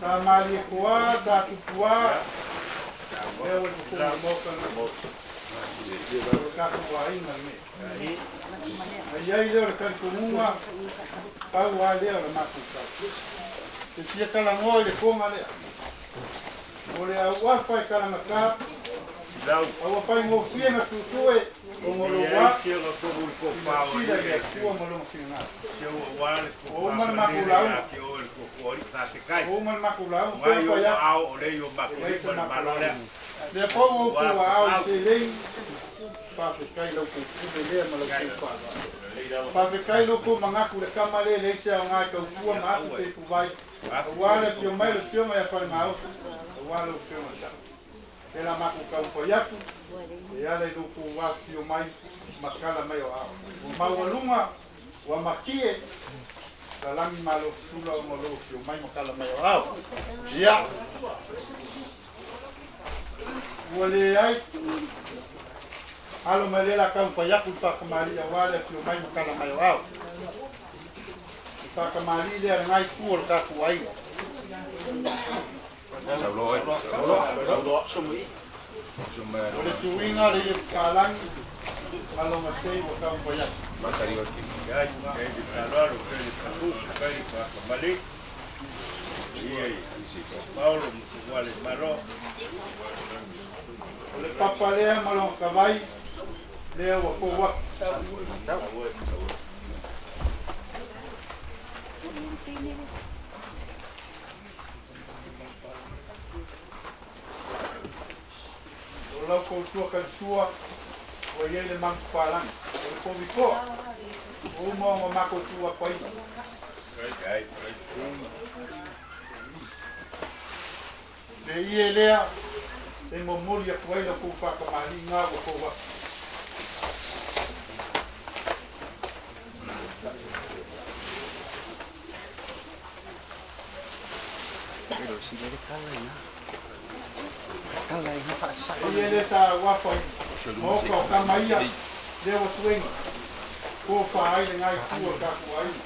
sa malie koā sa tupuā lea ua i totonu o le maota lenei o le tatou aiga lenei. Ai ai lea o le talitonuga, pau lava lea o le matou tau. E fia talanoa i le koga lea. O le auafa e talagatā, a ua faigofie na susue ona o lou wā silasila i le Atua ma Lona finagalo. Ua uma le matou lauga. Ua uma le matou lauga, pei ona fai atu, e leai se matou lauga. Lea foi ua outou aao i seleni, faafetai lau tou pule lea ma lau tou faaaloalo. Faafetai lo outou manatu i le kama lea e leai se aoga e tautua ma atu se ipuvai, aua le afio mai o le afioga ia Falemaaoto, aua lau afioga i le Sao. E la matou taumafai atu, e ala i lo outou afifio mai ma tala mai o aao. Ua maualuga, ua matie, lalagi malo sula ona o lou afio mai ma tala mai o aao. Ia, ua leai alo mai lea la taumafai atu le faatamalii aua le afio mai ma tala mai o aao. Le faatamalii lea lena itu o le tatou aiga. O le suiga o le ie papalagi ma lona sei ua taumafai atu. O le papa lea ma lona tavai lea ua fou atu. kou sua ka le sua, ua i ai le magupapalagi. O le povi toa, ua uma ona matou tuu atu ai. Le ie lea e momoli atu ai la outou faakamaliga ua fou atu. Le ie lea sa uafa i maoka o tama ia, lea ua suega, tofa ai lenā itu o le tatou aiga.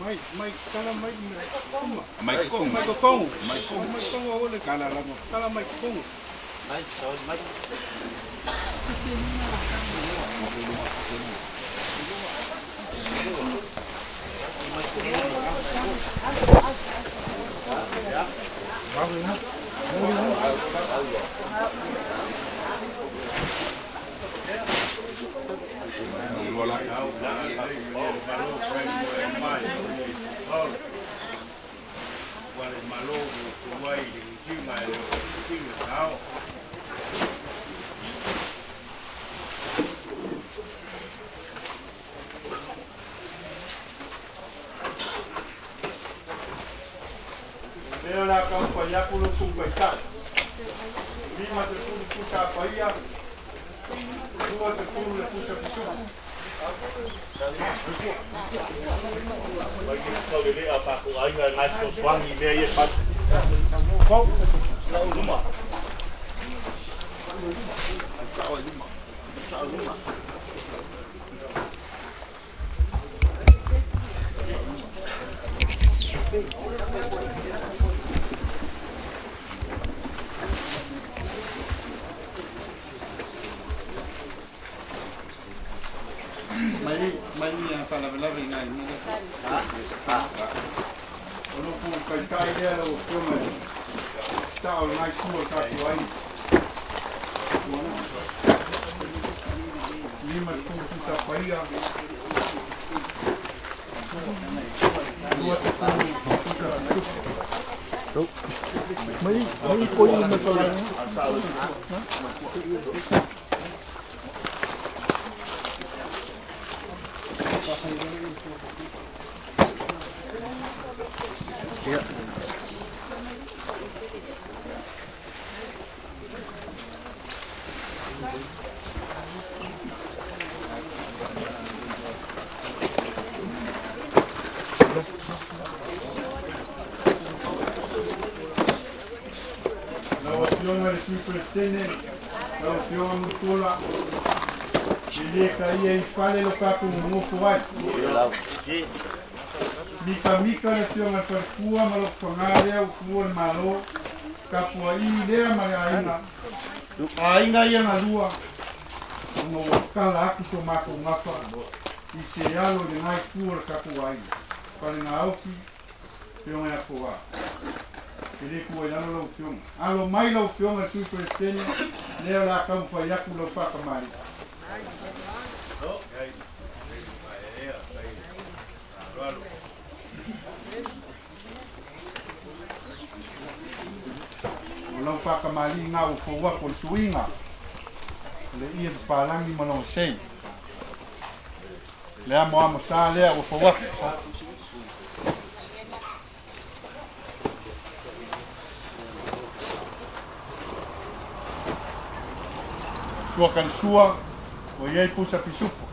Mai, mai, tala mai uma. Mai totonu. Mai totonu. Mai totonu aua le tala lava. Tala mai totonu. Lea o le a taumafai atu lo outou taitai. 50 pusa a paia, 20 le pusa pisuku. Mai ke tau le lea tatou aiga e nai fesoasoani i mea ia e fai. Luma. Mai, mai ia faalavelave i nai mea. O lo kou taitai lea lau Afioga i le sao o lenā itu o le tatou aiga. 50 pusa paia, 20 pusa pisuku. Mai mai koi ma tala. Lau Afioga i le Sui Peresetene, lau Afioga Mulipola, e lē taia i fale lo tatou nonofo ai. Mikamika le Afioga i le Faletua ma lou fagā lea ua tuua le Malo, tapua'i lea ma le aiga, aiga ia galua, ona ua tala atu so matou gafa i se alo i lenā itu o le tatou aiga. Falenaoti, Afioga ia Foa. E lē tuua i lalo lau Afioga. Alo mai lau Afioga i le Sui Peresetene, lea o le a taumafai atu lau faakamali'i. O lau faakamali'i gā ua fou atu o le suiga o le ie papalagi ma lona sei. Le amoamosā lea ua fou atu. Sua ka le sua, ua i ai pusa pisupo.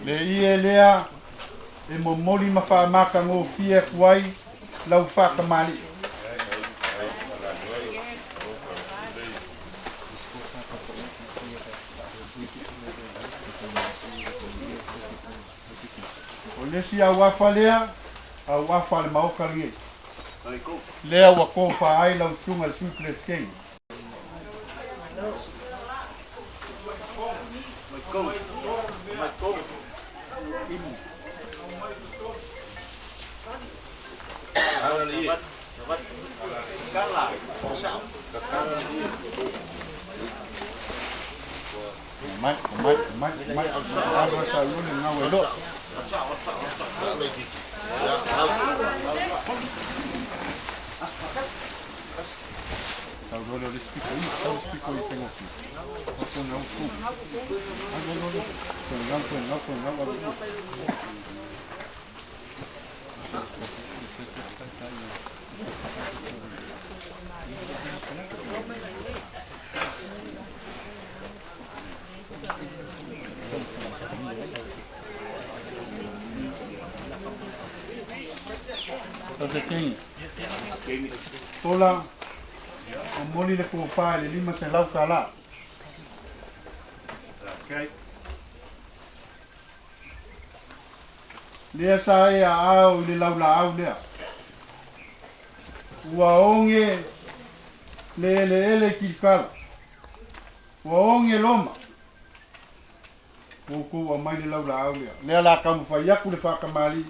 Le ie lea e momoli ma faamatagofie atu ai lau faakamali'i. O le isi auafa lea, auafa a le maota lenei. Lea ua tofa ai lau susuga i le Sui Peresetene. Mai, mai, mai, mai. Alo sa ulu ngau e lo. Sau loa lea o le isi piko i, sau le isi piko i fegofie. O toe gau fu. Alu alu alu. Toe gau, toe gau, toe gau, alu i. Sau se kenge. Tola, momoli le kofa i le $500. Lea sa e aao i le laulaau lea. Ua oge le eleele i Kilikala. Ua oge Roma. Ua outou aumai le laulaau lea. Lea o le a taumafai atu le faatamalii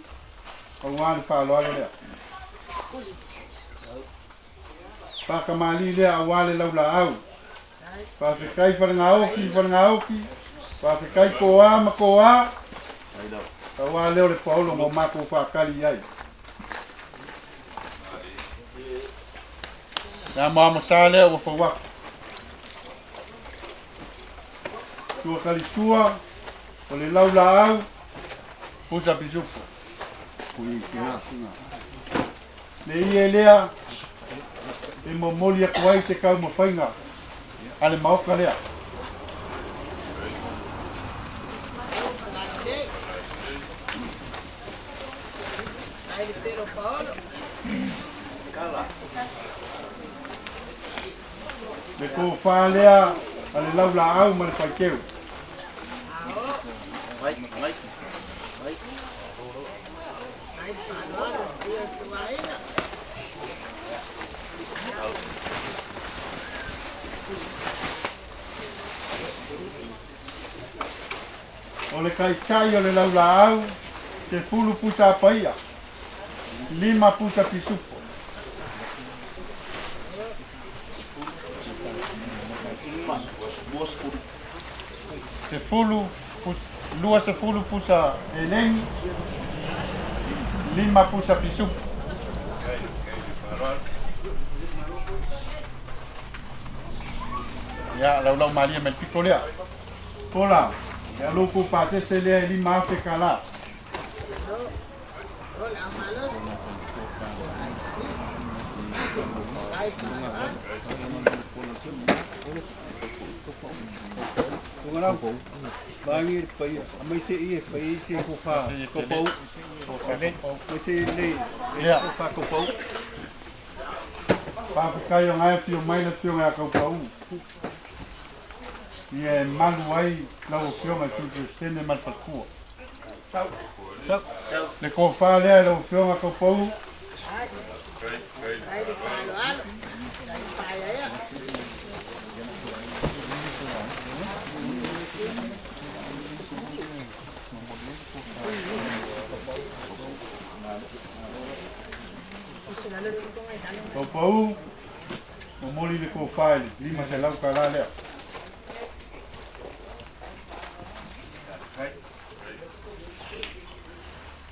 aua le faaaloalo lea. Faatamalii lea aua le laulaau. Faafetai Falegaoki, Falegaoki, faafetai Toa ma Toa, aua lea o le paolo mo matou faatali i ai. Le amoamosa lea ua fau atu. Sua kalisua, o le laulaau, pusa pisupo. Le ie lea e momoli atu ai se taumafaiga a le Maota lea. Le tofa lea a le laulaau ma le faiteu. O le taitai o le laulaau, 10 pusa paia, 5 pusa pisupo. 10 20 pusa eleni, 5 pusa pisupo. Ia, laulau malie mai le piko lea. Pola, ia lou patese lea e $5,000 tala. Bangi paia, amai se ie paia se kofa kopau. Mai se le kofa kopau. Faafetai o ngai afio mai le afioga ia Kaupau. Ia e malu ai lau afioga i Sui Peresetene ma le faletua. Le tofa lea i lau afioga Kaupau. Kaupau, momoli le tofa i le $500 lea.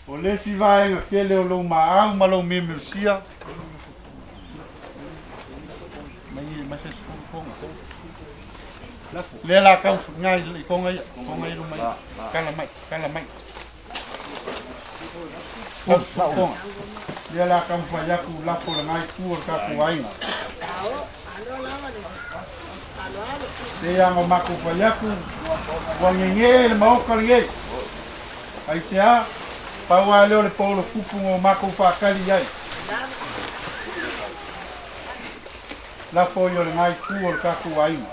O le isi vaega tele o lou maau ma lou memelusia. Mai mai se sefulu tonga. Lea la kau ngai i tonga ia, tonga i luma ia. Kala mai, kala mai. Sefulu tonga. Lea la kau fai atu lafo le ngai tu o le tatou aiga. Te anga matou fai atu, ua ngenge le maoka lenei. Ai se a, pau a lea o le paolo kupu ngo matou whaakali ai. Lafo i o le ngai tu o le tatou aiga.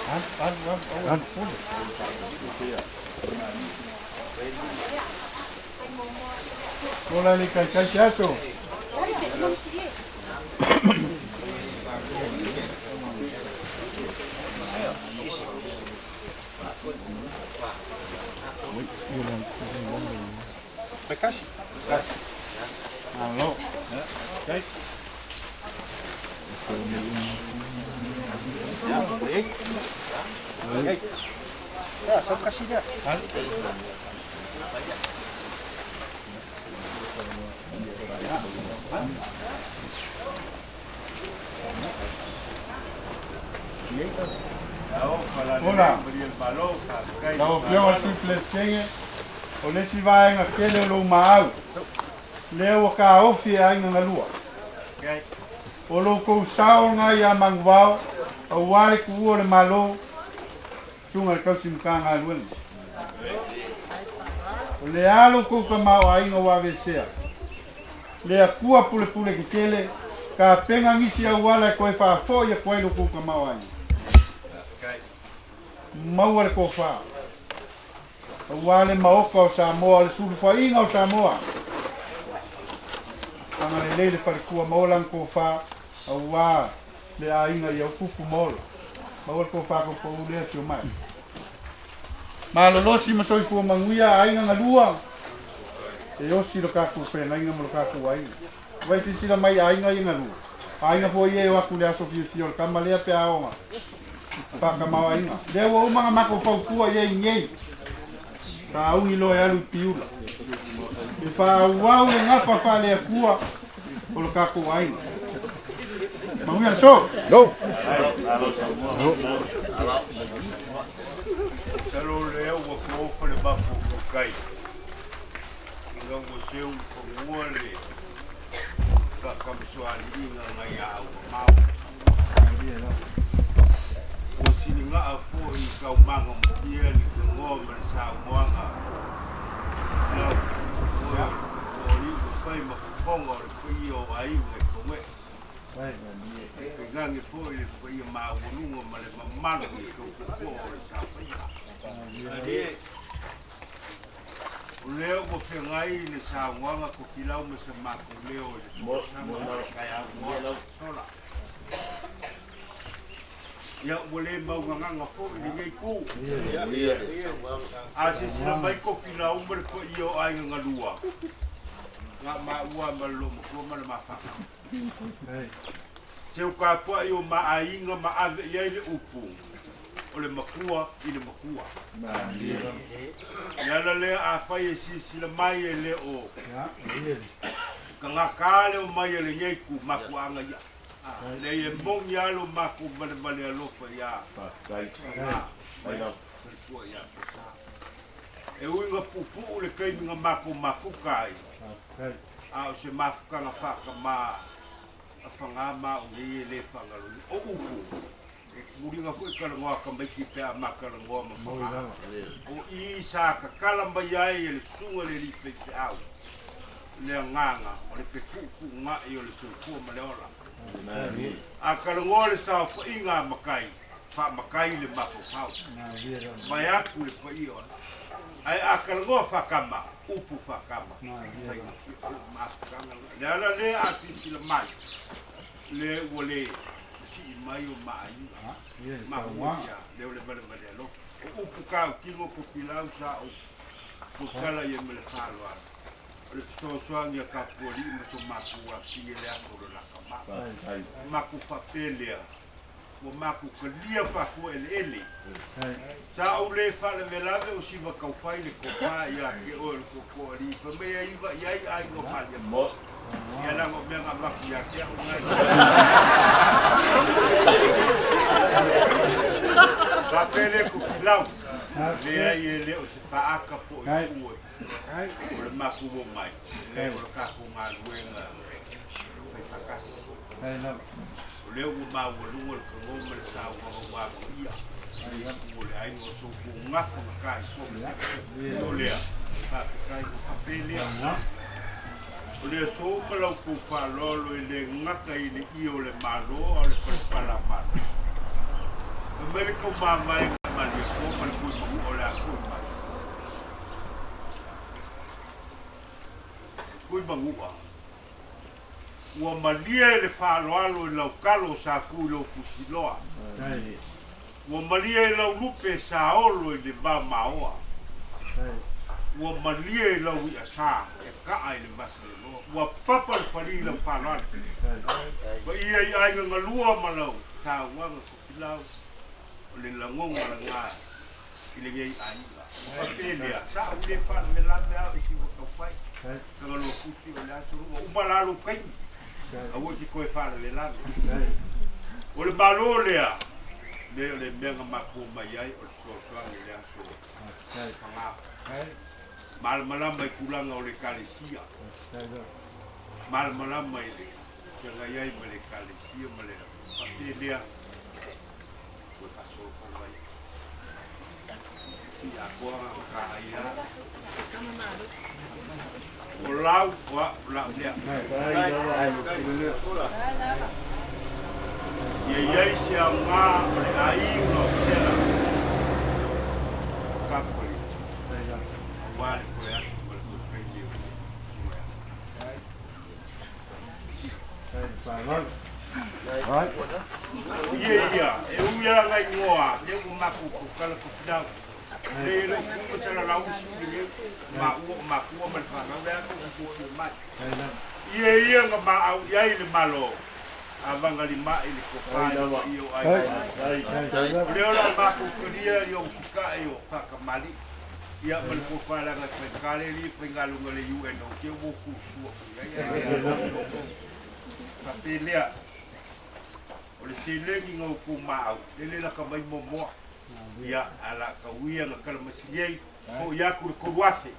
Alu, alu, alu, alu, alu. Ola le kai kai se aso. Kasi. Kasi. Malo. Okay. Ya, sau kasi dia. Ola. Lau Afioga i le Sui Peresetene, o le isi vaega tele o lou maau, lea ua taofi e aiga galua. O lo outou sao lena ia Manuvao, aua le tuua o le Malo, susuga i le tausi Matagaluega. O le a lo outou tamaoaiga ua aveesea? Le Atua pulepule tetele, tapena nisi auala e toe faafoi atu ai lo outou tamaoaiga. Maua le tofa, aua le Maota o Samoa, o le sulufaiga o Samoa. Agalelei le faletua, maua lana tofa, aua le aiga ia utupu ma ola. Maua le tofa taupou lea afio mai. Malolosi ma soifua manuia aiga galua, e osi lo tatou feagaiga ma lo tatou aiga. Vai silasila mai aiga ia galua. Aiga foi ia e o atu i le aso fiafia o le tama lea pe a ona faatamaoaiga. Lea ua uma ona matou fautua i ai nei, sauni loa e alu i Piula. E faaauau le gafa faale-Atua o lo tatou aiga. Manuia le aso! Masalo lea ua tofa le mapu o kai ina ua seu i fanua le faakamasoaliiga ngai a aumamao. Ua siligaa foi i taumaga matia le tagoa ma le saunoaga lau oe o alii ua fai ma fofoga o le paia o aiga i Foge'e. Tainane foi le paia maualuga ma le mamalu i tou totoa o le saofaiga. Alie, o lea ua feagai le saunoaga Tofilau ma se matou leo i le folasaga o le taeao ua sola. Ia, ua le maugagaga foi lenei itu. A silasila mai Tofilau ma le paia o aiga galua, na maua ma le loomatua ma le mafaga. Seu tapuai o ma aiga ma ave i ai le upu o le matua i le matua. Le ala lea afai e silasila mai e le o tagata le omai a lenei itu mafuaaga ia. Leai e moni lava lo matou malevale alofa ia faletua ia Pota. E ui ina puupuu le taimi na matou mafuta ai, a o se mafutaga faatamā a Faga ma au nei e le faagaloina. O upu, e muliga foi talanoa a tamaiti pe a ma talanoa ma Faga. O i sa tatala mai ai e le susuga i le alii faifeau le agaga o le fetuutuunai o le soifua ma le ola. A talanoa le saofaiga a matai, faamatai le mafaufau, vaeatu le paia o Ae a talanoa faatama, upu faatama, faigofie o le mafutaga lena. Le ala lea a silasila mai, le ua le sii mai o maaiga, mafua ia le o le valevale alofa. O upu tautino tofilau sa ou tautala ia ma le faaaloalo, o le fesoasoani a Tapualii ma so matou afi e le aso o le laka ma. Matou faapea lea, Ua matou talia faatua eleele. Sa ou le faalavelave o siva taufai le tofa ia te oe o le tootooalii fai mai e iva i ai aiga o Malietoa. Ia leaga o mea na avatu ia te au na. Faapea lea Tofilau, leai e le o se faata po o i ue o le matou omai, leai o le tatou galuega e fai faatasi. O lea ua maualuga le tago ma le saunoaga ua amanaia o le aiga o Sopo gafa ma taisome. O lea, faafetai ua faapea lea. O le aso ma la outou faaaloalo e le gata i le ie o le Malo a o le palepala a Malo. Fai mai le tou mamaega a Malietoa ma le Tuimanua o le a foi mai. Tuimanua. Ua malie le faaaloalo i lau talo sa tu i lou fusiloa. Ua malie i lau lupe sa olo i le va maoa. Ua malie i lau i'a sa e ka'a i le vasa leloa. Ua papa le fali i lau fa'aloalo. Paia i aiga galua ma lau sauaga tofilau. O le lagoga lagā i lenei aiga. Ua fa'apelea, sa'u lē fa'alavelave ao i siva taufai. Tagaloa pusi o le aso ua uma la lou taimi. Aua e te toe fa'alavelave. O le malo lea, le o le mea na mafua mai ai o le fesoasoani i le aso Fagā. Malamalama i tulaga o le ekalesia. Malamalama i le feagai ai ma le ekalesia ma le fa'apelea. Ua fa'asolo mai. I atoa ka ai a. O lau, o a'u la'u lea. Ia iai se aogā o le aiga o Sela. Kapoli. Auā le toe aso ma le toe taimi o le toe aso. Ia ia, e ui ala igoa, le ua makou kala tofilau. Le le ku ma sala lau si le ma ua o makua ma le whanau le ako ku ku mai. Ia ia nga ma au iai le malo. A vanga li mai le kopa i o ai. O leo la makou kalia i o tika e o whakamali. Ia ma le kopa la nga whaikale li whaingalunga le UN o ke wo ku sua ku ia ia. Whapelea. O le seleni ngau ku maau, lele la ka mai momoa. Ia, ala ka uia nga kalamasi ei, po ia ku le koruafe.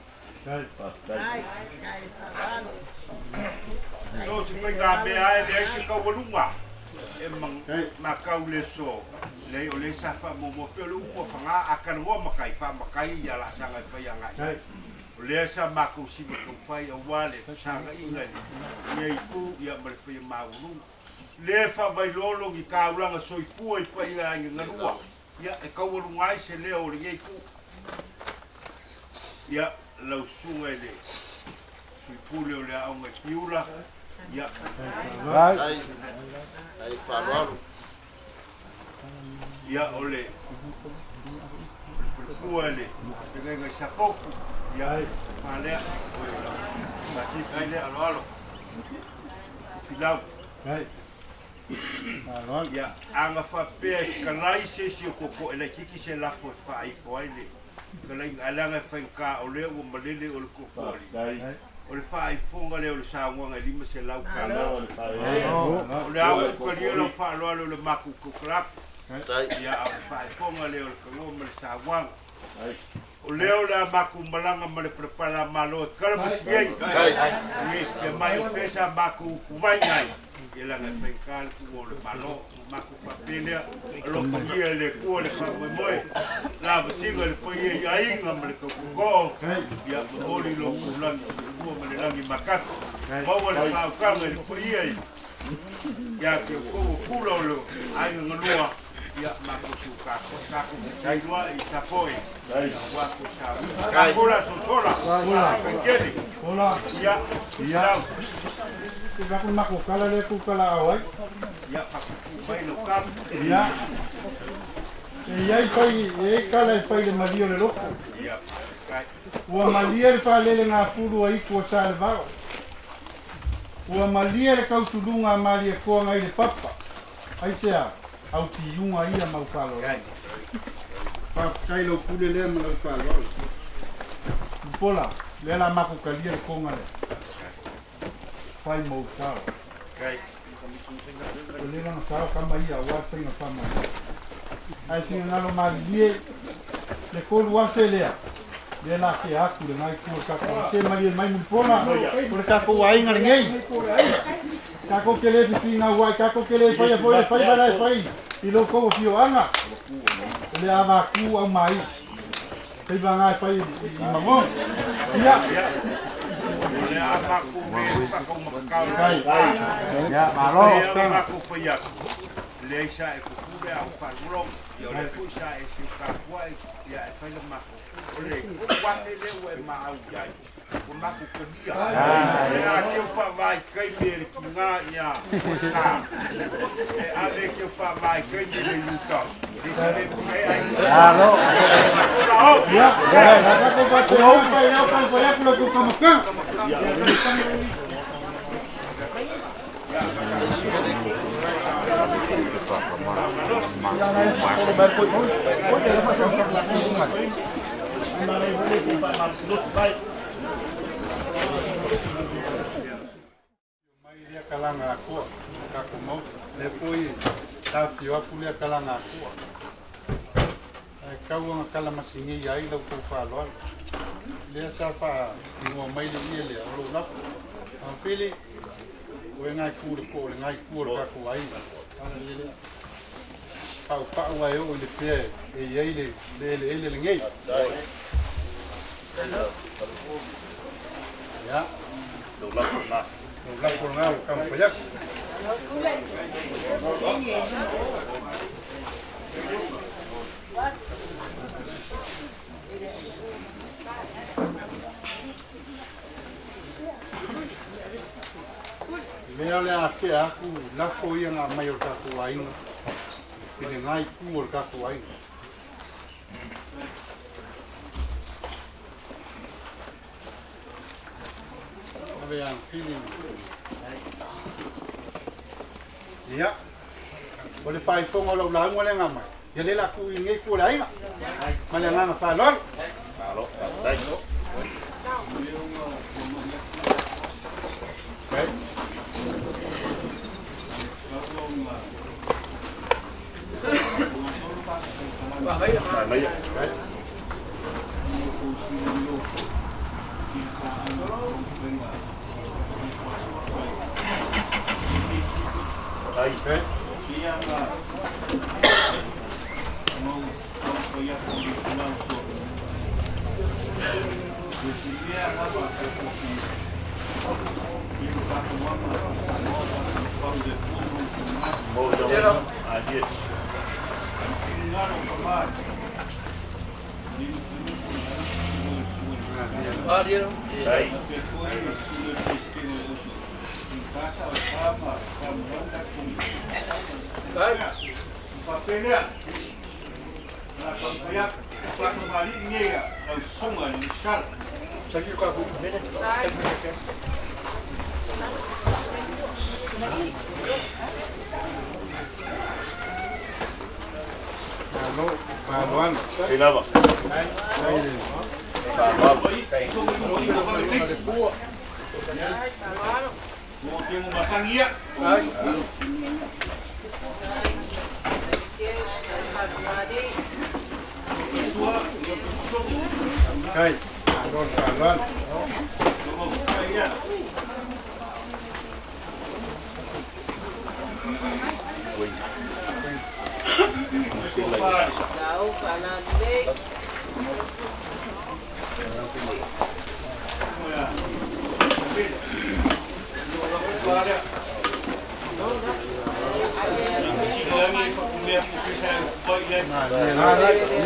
So se whainga mea ai le ai se kaualunga. E mang, ma kau le so. Le o le sa wha momoa pe o le upu a whanga a kana ngoa makai, wha makai ia la sanga i whai anga. O lea sa makou siva taufai auā le fesagaʻiga i ia itu ia ma le paia maualuga. Le fa'availolo i kaulaga soifua i paia aiga galua. Ia e kaualuga ai se leo o lenei itu. Ia lau susuga i le suipule o le aoga i Piula. Ia. Ia o le falepua i le fegaiga i Safofu. Ia falea o e lau matifi lea aloalo. Filau. Ia aga fa'apea e fekalai se isi o koko e laititi se lafo e fa'aifo ai le fekalaiga ae leaga e faigata o lea ua malele o le koko ali. O le fa'aifoga lea o le saunoaga e 500 tala. O le au ukalia lau fa'aloalo le makou kaukalapu. Ia a o le fa'aifoga lea o le kagoa ma le sauaga. O lea o le a makou malaga ma le palapala malo e kalamasi ai. Ia fia mai o fesa makou ukuvai ai. Ia laga e faigata le tuua o le malo. Makou fa'apelea alofagia e le Atua le fa'amoemoe. La vasiga le paia i aiga ma le taukokoo. Ia momoli lo kulagi soifua ma le lagi makafi. Maua le fa'autaga i le paia i ia te outou o pula o le aiga galua. Ia makou siukako takou fesailoa i safoe. Ia ua ko sa Kola sosola. Kaikele. Ia. Ia. Te mako kala le ku kala au ai. Ia whakupu mai lo kapu. Ia. E iai fai, e kala e fai le malia o le loko. Ia. Kai. Ua malia le faalele gafulu ai ku o sa le vao. Ua malia le kautuluga a maliefoa gai le papa. Ai sea, au piuga ia mau fa'aloalo. Fa'afetai lau pule lea ma lau fa'aloalo. Pola, lea la makou kalia le koga lea. Fai mou sao. Kai. O le lana sao kama ia auā le faiga fa'amanuia. Ae finagalo malilie le 3000 lea. Lea la ke aku le ngai ku o takou. Se malie mai mulipola o le takou aiga lenei. Takou te lē fifigau ai, takou te lē faia foi le faiva la e fai i lou kou afioaga. O le avakū au mai. Faivaga e fai i mago. Ia. O le a makou le whakau makakau le Kai. Ia, malo. Le a makou whai atu. Le sa e kukule au whalulong. Ia o le fui sa e siu kapua ia e whai la makou. O le wate le ua e maau iai. O makou kalia. Le a keu whawai kai me le ki ngā ia o sa. E ave keu whawai kai me le yuta. Alo. Ia, la ka ko pa te au pa ia pa pa ia ku ka maka. Mai lea kalanga akua, ka ko mau, le foi ta fio aku lea kalanga akua. Ai kau anga kala masingi ai lau kou whaaloalo. Lea sa wha ingoa mai le ia lea, o lou lafo. Pili, o e ngai ku le ko, le ngai ku o le kako ai. Ana le lea. Pau pau ai o i le pea e iai le le ele le ngei. Ya. Lou lafo lena. Lou lafo lena o le taumafai atu. Mea o le afea aku lafo ia ngā mai o le tatou aiga i le ngai ku o le tatou aiga. Ave ang pili. Ia. O le faifoga o lau lauga le nga mai. Ia le la ku i ngei ku o le aiga. Ma le agaga faaaloalo. Malo, faafetai. Okay. Manaia. Okay. Ai. Okay. Mo le Ah, yes. Ai. Malo, faaaloalo. Sei lava. Ai le. Faaaloalo. Kai. Malo, faaaloalo.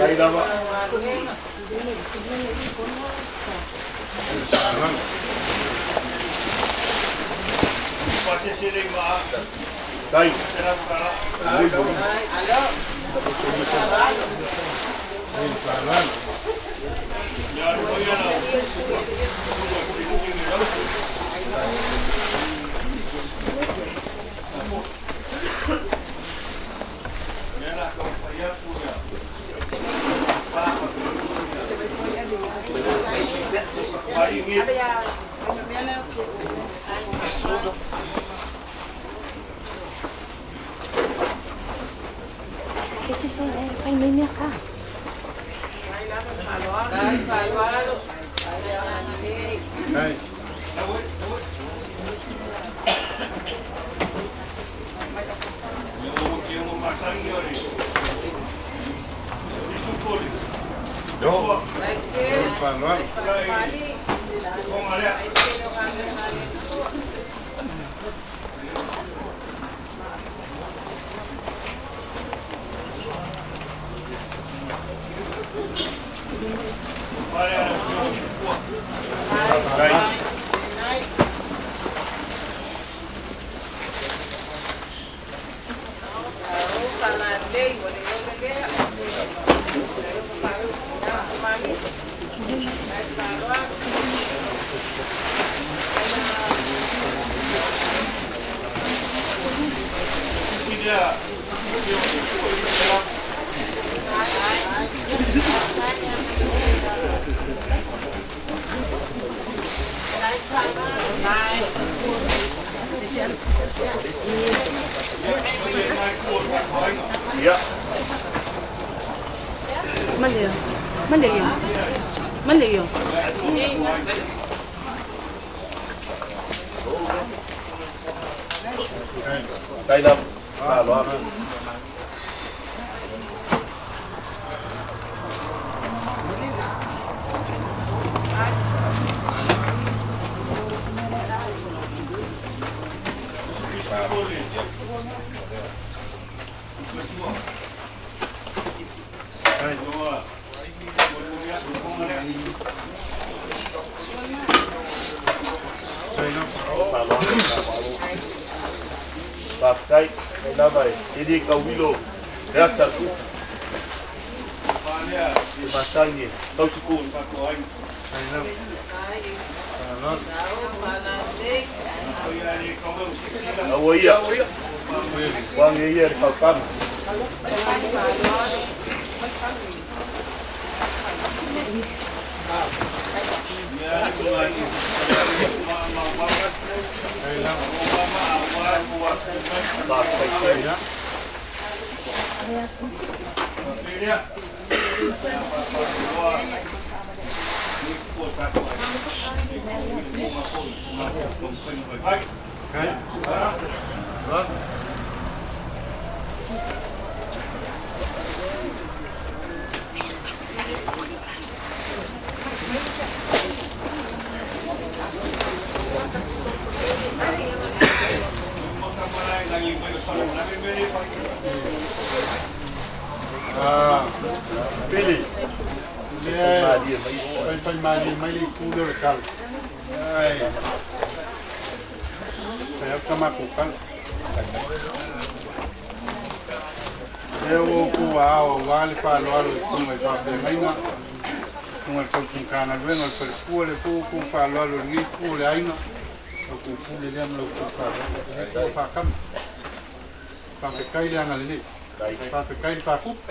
Ai lava. Tai. Ai, faaaloalo. Kai. Malo, faaaloalo. Tai. Ia. Malia. Malia. Malia. Tai lava. Fa'aloalo. Faafetai ai lava e lē kauilo le asa le tupu e masani e tausi. Aua ia uage ia le fautaga. Faafetai tele. Ah, Pili. Le Malie mai. Fai malie mai le itu lea o le kala. Ai. Fai atu sa matou kala. Lea ua ou puaao auā le fa'aloalo i susuga i fa'afeagaiga, susuga i le tausigagaluega o le falefua, le foi ua kou fa'aloalo i lenei itu o le aiga, lau kou pule lea ma lau kou fa'aloalo, lenei itu o fa'akama. Fa'afetai le agalelei, fa'afetai le fa'afutu,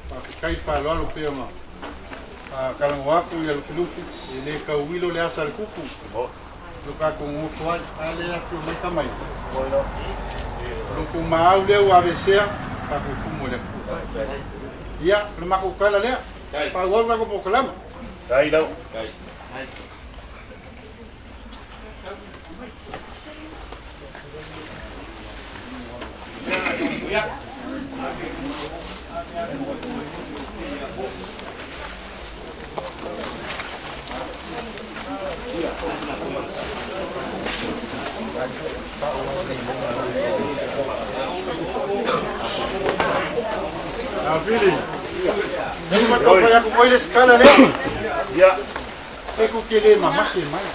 fa'afetai le fa'aloalo pei ona fa'akalagoa atu ia Lufilufi, e lē tauilo le asa a le tupu lo tatou gogofo ai, a lea afio mai tama ia o lo tou maau lea ua avesea tatou tumu e le Atua. Ia o le matou tala lea, fa'auau le tatou polokalama. Tai lau. Ah, Pili. Lea ua tau fai atu foi le isi tala lea. Ia. E ku te lē mamake mai.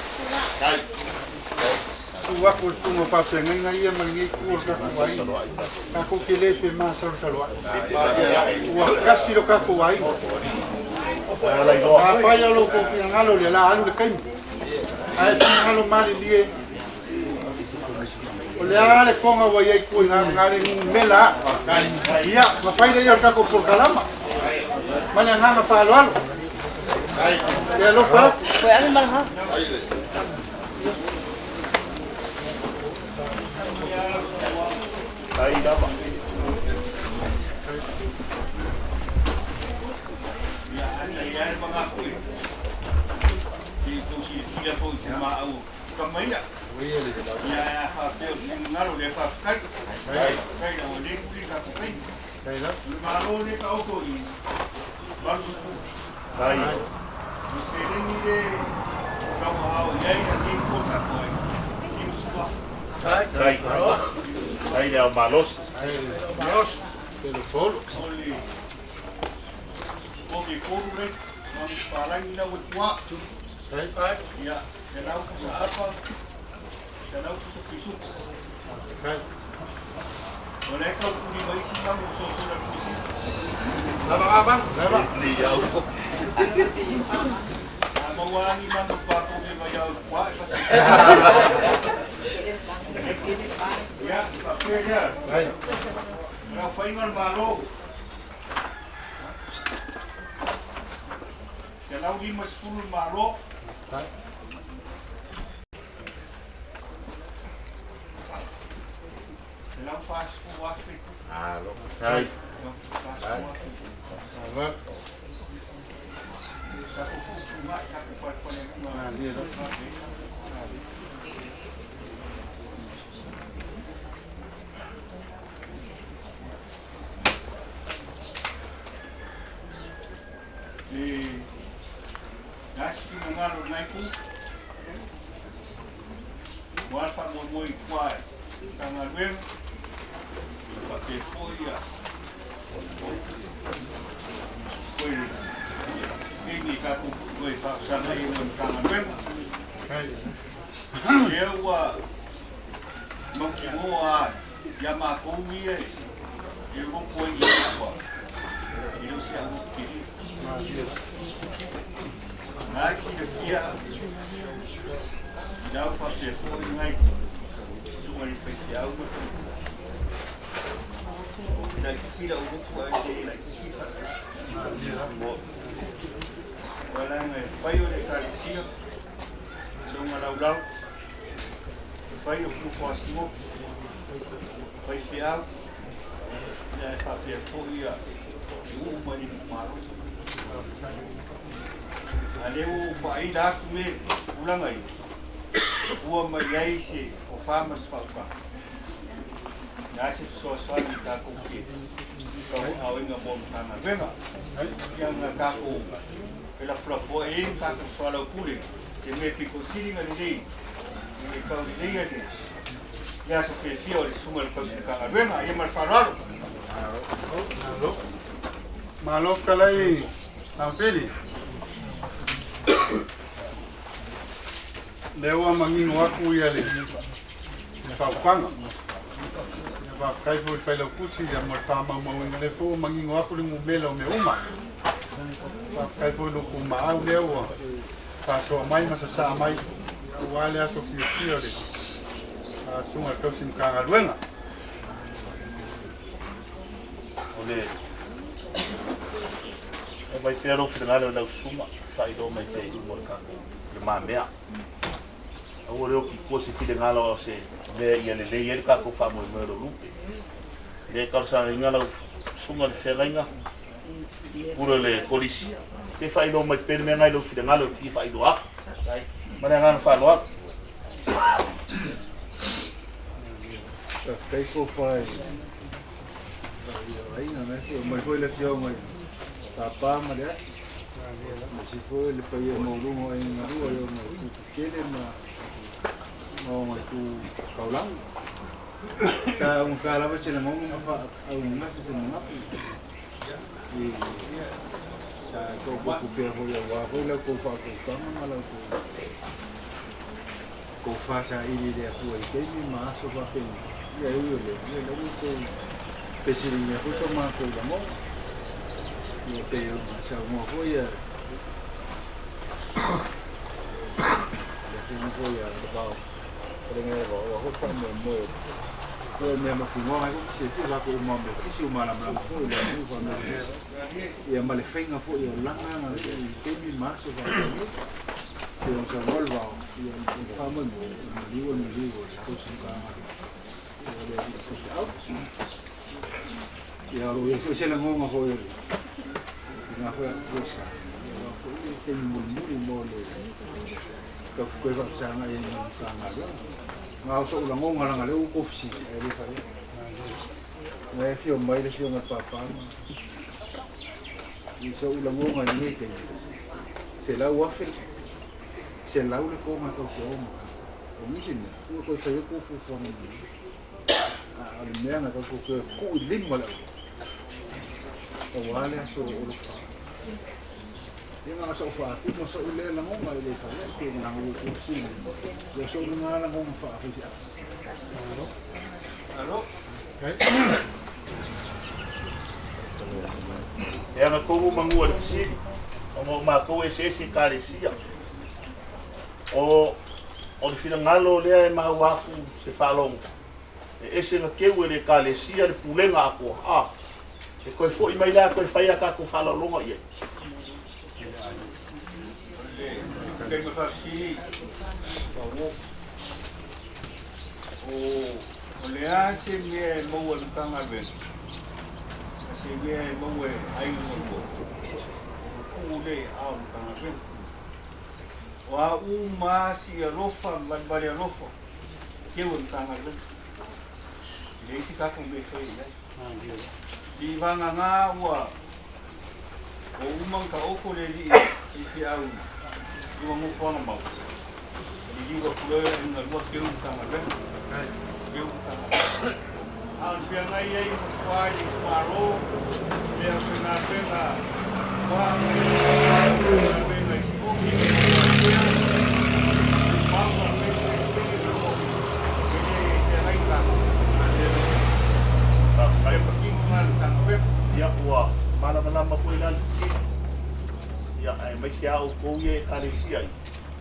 Tu atu o le susuga o faafeagaiga ia ma lenei itu o le tatou aiga. Tatou te lē femasalosaloai. Ua tasi lo tatou aiga. Afai o lo outou finagalo lea, la alu le taimi. Ae finagalo malilie, o le a le toga ua i ai tua i na le numumela a. Ia, ma fai lea ia o le tatou polokalama. Ma le agaga fa'aloalo. Ia alofa atu. Tai lava. Tai. Tai. Tai le ao malosi. Pelo solo. O le kau kuli mai si mamu so so la kusi. Lava lava. Lava. Ni iau. A mauani mamu pa ko me mai au kwa e fa. Ia, pa pe ia. Ai. Ra whainga malo. Te lau 50 malo. Te lau 40,000. Alo. Ai. Ava. Sa fufu mai ka ku pa pa le E nasi finangalo nai ku. Wa fa mo mo i kwa ka ngaluega. Pa te foi ia. Foi ni ka ku foi fa sa nai mo ka ngaluega. E ua mau ki moa ia mākou ia e ropo ai i ua. I leo se au kiri. Nā ki le fia i lau fa te foi ngai sunga i whai te au ma Lai ki la uruku ai te lai ki fa. Wala ngai whai o le kalisia lunga lau lau. Whai o fufu asimo. Whai whiau. Ia e whapea foi ia i uu mai ni malo. A leo whaida atu me ulanga i. Ua mai ai se o whamas whauka. Nā se fesoasoani tākou ke kau au inga mo matanga venga. Ia ngā tākou e la fulafoa e tākou soalau pule. Te me piko siri nga lelei. Me kau lelei a te. Ia so fiafia o le susuga le tausi matagaluega ia ma le faaaloalo. Malo. Malo kalai Ampeli. Le ua manino aku ia le faupaga. Ia faafetai foi le failautusi ia mo le faamaumauina lea foi ua manino aku le gumela o mea uma. Faafetai foi loku maau lea ua faasoa mai ma sasaa mai auā le aso fiafia o le susuga le tausi matagaluega. O le e mai pea lou finagalo i lau susuga faailoa mai pea i luma o le tatou le mamea. Aua le oki tua se finagalo o se mea ia lelei ai le tatou faamoemoe o lo lupe. Le talosagaina lau susuga le feagaiga pule le kolisi. Pe faailoa mai pea le mea nai lou finagalo e fia faailoa atu. Ma le agaga faaaloalo. Faafetai tofa i aiga na foi mai foi le afioga i Papa ma le Asi. Ma si foi le paia maualuga o aiga galua i ona itu tetele ma ona itu taulaga. Sa augata lava se lagona ma faaugagase se manatu i sa toapuapu pea foi auā foi la outou faatautaga ma la outou tofa saili i le Atua i taimi ma aso faapena. Ia e ui o lea, ia lea ua outou fesiligia foi so matou lagona. Ia pei ona saunoa foi ia le afioga foi ia Vao, o le gae Vao, ua foi faamoemoe o mea mautinoa ngai foi silafia latou uma o mea kisi ua malamalama foi le atunuu faameamesia. Ia ma le faiga foi o laga na i taimi ma aso faapenei. Pei ona saunoa le Vao, ia le faamoemoe, o le maliu o le maliu o le tausi matagaluega o le alii faifeau. Ia o lo o i ai foi se lagona foi o le tina foi a Tuasa, ia aua foi le taimi mulimuli mo le tau toe faafesagai ai ma le Matagaluega. Na o so'u lagona laga lea ua tou fesili ae le fai atu. Na e afio mai le afioga i le Papa ma i so'u lagona i lenei taimi, 100,000, 100 le toga e tau te o ma tatou. O nisi mea, ua toe fai atu fuafuaga mulimuli. A o le mea na tatou toe tuu i lima le au auā le aso o lofa. Ia na o so'u faatino so'u lea lagona e le fai atu pe na ua tou fesili. Ia so'u lena lagona faafaifeau. Alo. E aga tonu manua i le fesili, ona o matou e eseese Ekalesia. O o le finagalo lea e maua atu se faalogo, e ese na teu e le Ekalesia le pulega atoa, a, e toe foi mai la toe fai a tatou faaaloaloga i ai. O le a se mea e maua i le Matagaluega, ma se mea e maua e aiga matua, o le tuu lea i aao o le Matagaluega. O a uma lava si alofa ma valevale alofa, keu e le Matagaluega. E leai se tatou mea e faia i ai. I vagana ua uma ona taoto le alii faifeau i ua nofoaga mau, liliu atu loa e galua keu le Matagaluega, keu le Matagaluega. A o le feagai ai ma tua i le itumalo, le aufaigaluega ua le aufaigaluega i Siumu, i Tumau, faapea le Peresetene ma le Ofisa, e le feagai ma tatou. Ia patino lena i le Matagaluega. Ia, ua malamalama foi la le fesili. Ia, aemaise lava outou ia e Ekalesia ia,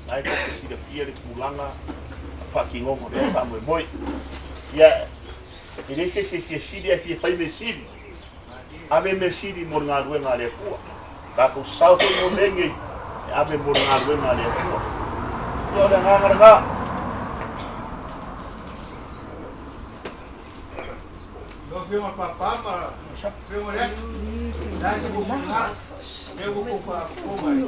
la e tou te silafia le tulaga faatinoga o lea faamoemoe. Ia, e leai se isi e fia sili ae fia fai mea sili. Ave mea sili mo le galuega a le Atua. Tatou sao foi mo mea nei, e ave mo le galuega a le Atua. Ia, o le agaga lena. Lau Afioga i le Papa ma le Afioga i le Asi, o le a se tou finagalo, lea ua outou faafofoga i le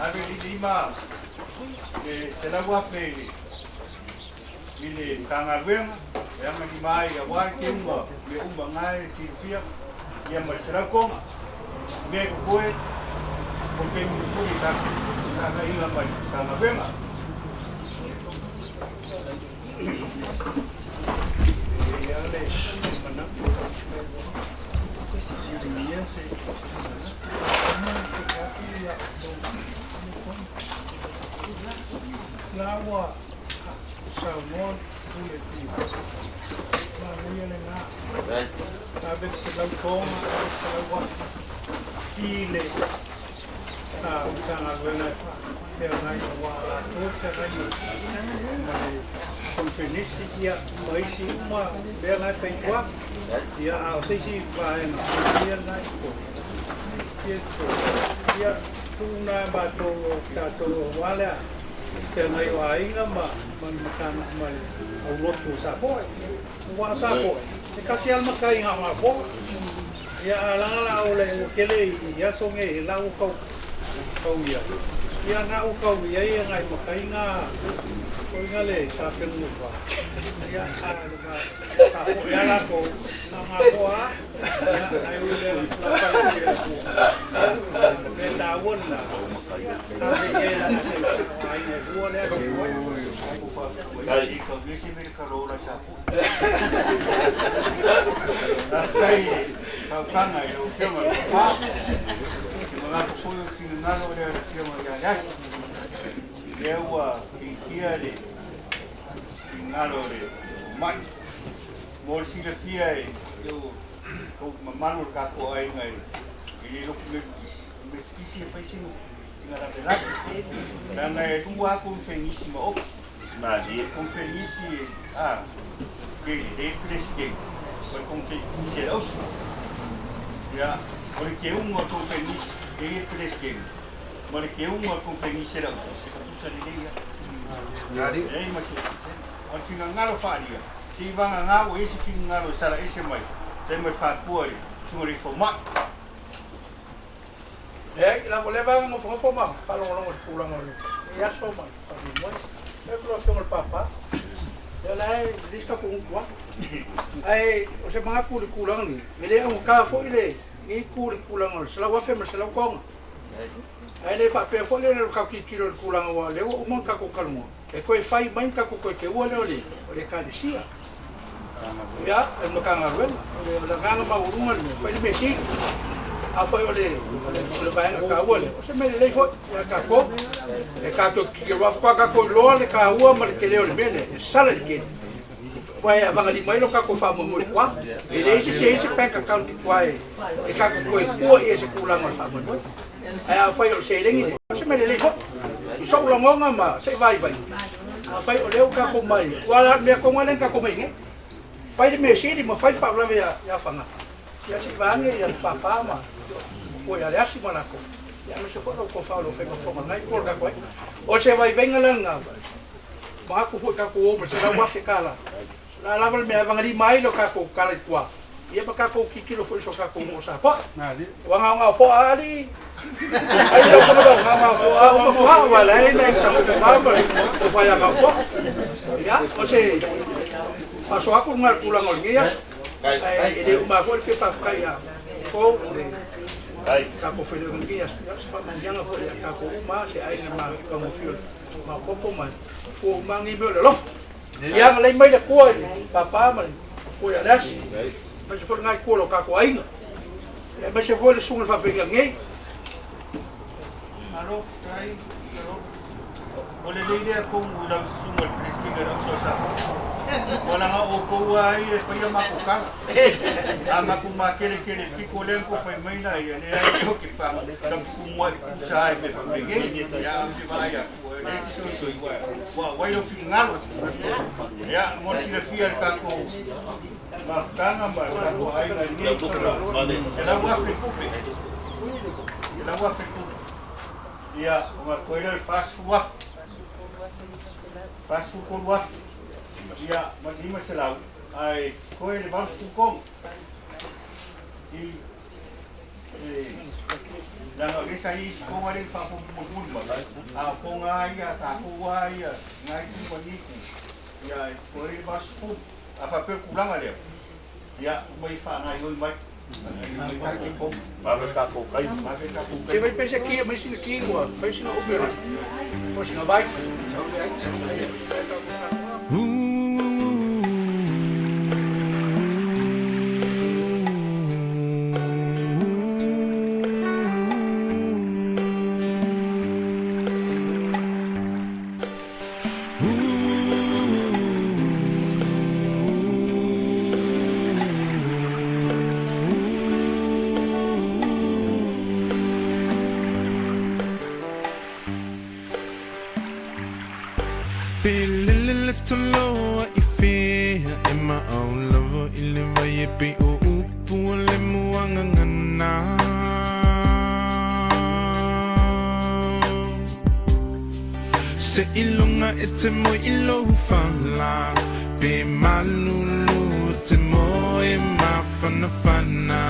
ave i lima le $100,000 i le Matagaluega e agalima ai aua le teuga mea uma na e silafia, ia ma le 100 toga mea e totoe o le taimi mulimuli i tatou fesaagaiga ma le Matagaluega. La ua saunoa pule pili. Manaia lena. Ave le 100 toga, ave le 100,000 i le Matagaluega e faafeagai aua latou feagai ma le konfenisi ia ma isi uma mea na e fai i tua. Ia, a o se isi vaega ia lena e totogi. Ia totogi. Ia, tuuna e matou o tatou aua lea feagai o aiga ma ma le matana ma le aulotu o Sapoe. Ua Sapoe, e kasi ala matai ngā ngā po. Ia a langa la o le ua kele i aso nge e la ua kau kau ia. Ia ngā ua kau ia ia ngai matai ngā o inga le sa whenua wha. Ia a le ngā Sapoe ia la ko ngā ngā poa. Ia ai ui le la pala ki le pua. Ia me tā wana. Ia a me ke la se ai ne rua le Ai, ka visi me ka rola sa pu. Ai, fautanga i lau Afioga i le Papa. Te manatu foi o le finagalo lea o le Afioga ia Leasi. Lea ua piitia le finagalo o le fomai. Mo le silafia e kou mamalu o le tatou aiga i le lotu Metotisi. O le Metotisi e fai sina lavelave. Leaga e lua lava konfenisi ma oka. Konfenisi a ke le presidente, o le konfenisi e ausi. Ia, o le keuga o le konfenisi e ia presidente, ma le keuga o le konfenisi e le ausi, e tatusa lelei lava. E leai ma se o le finagalo faaalia, se i vagagā ua i ai se finagalo e sala ese mai, tai mai faatua i le susuga i le fomai. Leai, la ua leva ona nofonofo ma faalogologo i le tulaga o lenei aso ma le faamoemoe. Faafetai atu lau Afioga i le Papa, ia o la e lelei se tatou gutu atu. Ae o se manatu i le tulaga lenei, e le augata foi lenei itu i le tulaga o le 100,000 ma le 100 toga. Ae le faapea foi lea o le tatou tilotilo i le tulaga aua o lea ua uma ona tatou talanoa, e toe fai mai ona tatou toe teua lea o le Ekalesia. Ia, o le Matagaluega, o le agaga maualuga lenei, fai le mea sili. Afai o le vaega taua lea, o se mea lelei foi ia tatou. E tatou te roa faatoa tatou iloa le taua ma le tele o le mea lea, e sala i le tele. Aua e avagalima ai lo tatou faamoemoe i tua. E leai se isi bank account i tua e tatou toe tua i ai i se tulaga o le faamoemoe. Ae afai o le seleni lea, o se mea lelei foi. I sou lagona ma se vaivai, afai o lea ua tatou mai, aua o le mea tonu lava lea na tatou mai ai nei. Fai le mea sili ma fai le faalavelave ia Faga. Ia se i vaeane ia le papa ma matua ia Leasi ma latou, ia aemaise foi lau tofa o lo o fai ma fofoga nai po o le tatou aiga. O se vaivaiga la lena, manatu foi tatou o ma le $100,000, o le a lava le mea e avagalima ai lo tatou tala i tua, ia ma tatou tilotilo foi i so tatou nuu o Sapoa. Ua gaogao poa lava alii, ai lau tama ua gaogao poa lava uma poa, aua la e nai Sapoa ma le tofa ia Gaopoa. Ia, o se faasoa atu lena i le tulaga o lenei aso. Ae e le uma foi le fia faafetai ia outou le tatou faileoga nei aso. Ia o se faamanuiaga foi ia tatou uma se aiga matagofie o le maopoopo ma fua uma nei mea o le alofa. Ia agalelei mai le Atua i le papa ma le matua ia Leasi, aemaise foi lena itu o lo tatou aiga, aemaise foi le susuga i le faafeagaiga nei. Malo, faafetai. O le lei lea tonu i lau susuga i le Peresetene o le Auso a Samoa. Ua laga o outou lava ia e faia matou tala. A matou mateletele i le pito lea na tou fai mai la ia, leai ou te lamutumuai pusa ai mea faapenei. Ia, ae ou te vaai atu, o lea e te soisoi, ua auai lou finagalo. Ia, mo le silafia e le tatou mafutaga ma le tatou aiga i lenei tausaga, $100,000 tupe. $100,000 tupe. Ia, ona toe lea o le $40,000. $43,000. Ia, ma le $500, ae toe le 83. I, e, leaga o lea sa i ai isi toga lea na faaopoopo mulimuli mai, a o toga lava ia a tatou lava ia, lena itu ma lenei itu, ia, e totoe ai le 80. A faapea o le tulaga lea, Ia, uma i faagaoioi mai. Vave tatou taimi. Se vai pese ki mai sina ki ua fai sina upe o o sina vai. Pe lele le toloa i fea e maau lava i le vai e pei o upu o le muagagana. Seiloga e te moe i lou fala, pe malulu e te moe mafanafana.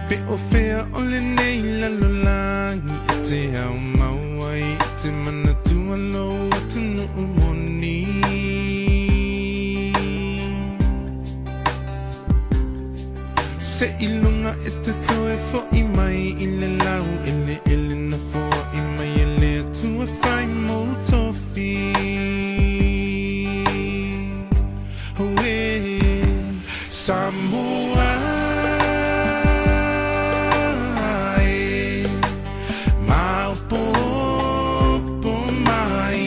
Pe o fea o lenei lalolagi e te ao mau ai i te manatua lou atunuu moni. Seiloga e te toe foʻi mai i le lau eleele na foai mai e le Atua fai mou tofi. Auē, Samoa e, maopoopo mai.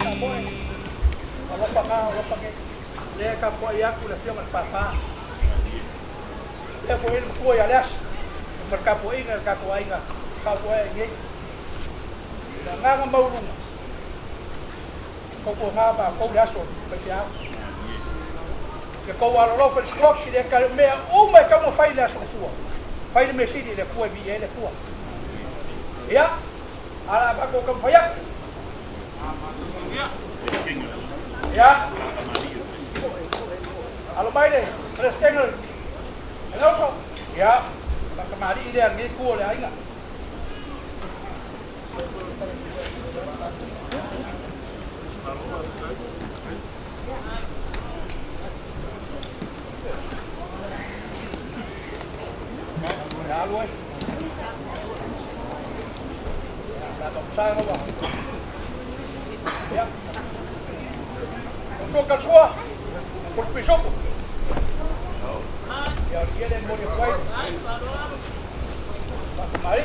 Samoa e, alofa nga, alofa nge. Lea e tapuai atu le afioga i le Papa. Lea foi ai le matua ia Leasi, ma le tapuaiga i le tatou aiga tapuai ai nei. I le agaga maualuga, tautuana matou le aso faifeau. I le tou alolofa i le sikoloti, le tali o mea uma e tatau ona fai i le aso Gafua, fai le mea sili i le Atua e viia ai le Atua. Ia, a o le a matou taumafai atu. Ia, alo mai le Peresetene o le Lauso. Ia, faatamalii lea lenei itu o le aiga. Ia, alu ai. Ia, la ua. Ia. Sua, sua. Kos pisopo. Ia o le mo le kwai. Mari.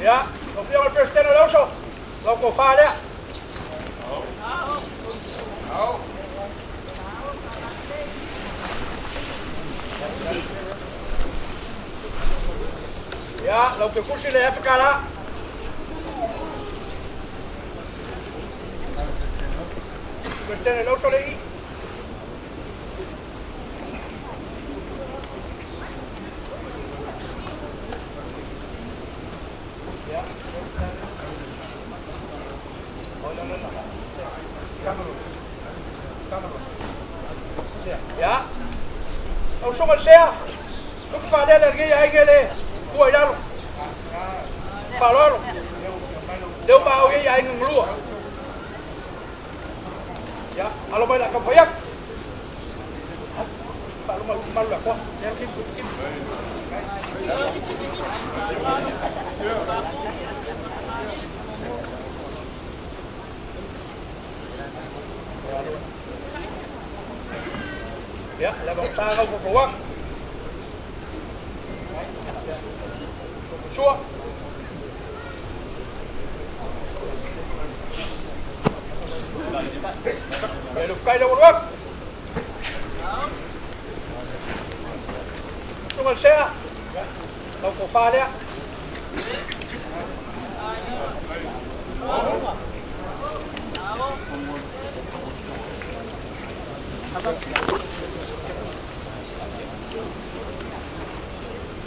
Ia, lo fia o le presidente o le uso. Lo ko fa lea. Ia, lau te kusi le Afrika la. Presidente le uso le i. Ia. Ia. Au songa le sea. Luku whaalea le ngi ai ngele. Kua i lalo. Whaalolo. Leo ma au i ai nglua. Ia, alo mai la ka whaiak. Alo mai malu la koa. Ia kim kim. Ia, la va ta ngau ko ko Sua. Ya lu kai lo wak. Tungal sea. Lau ko fa lea.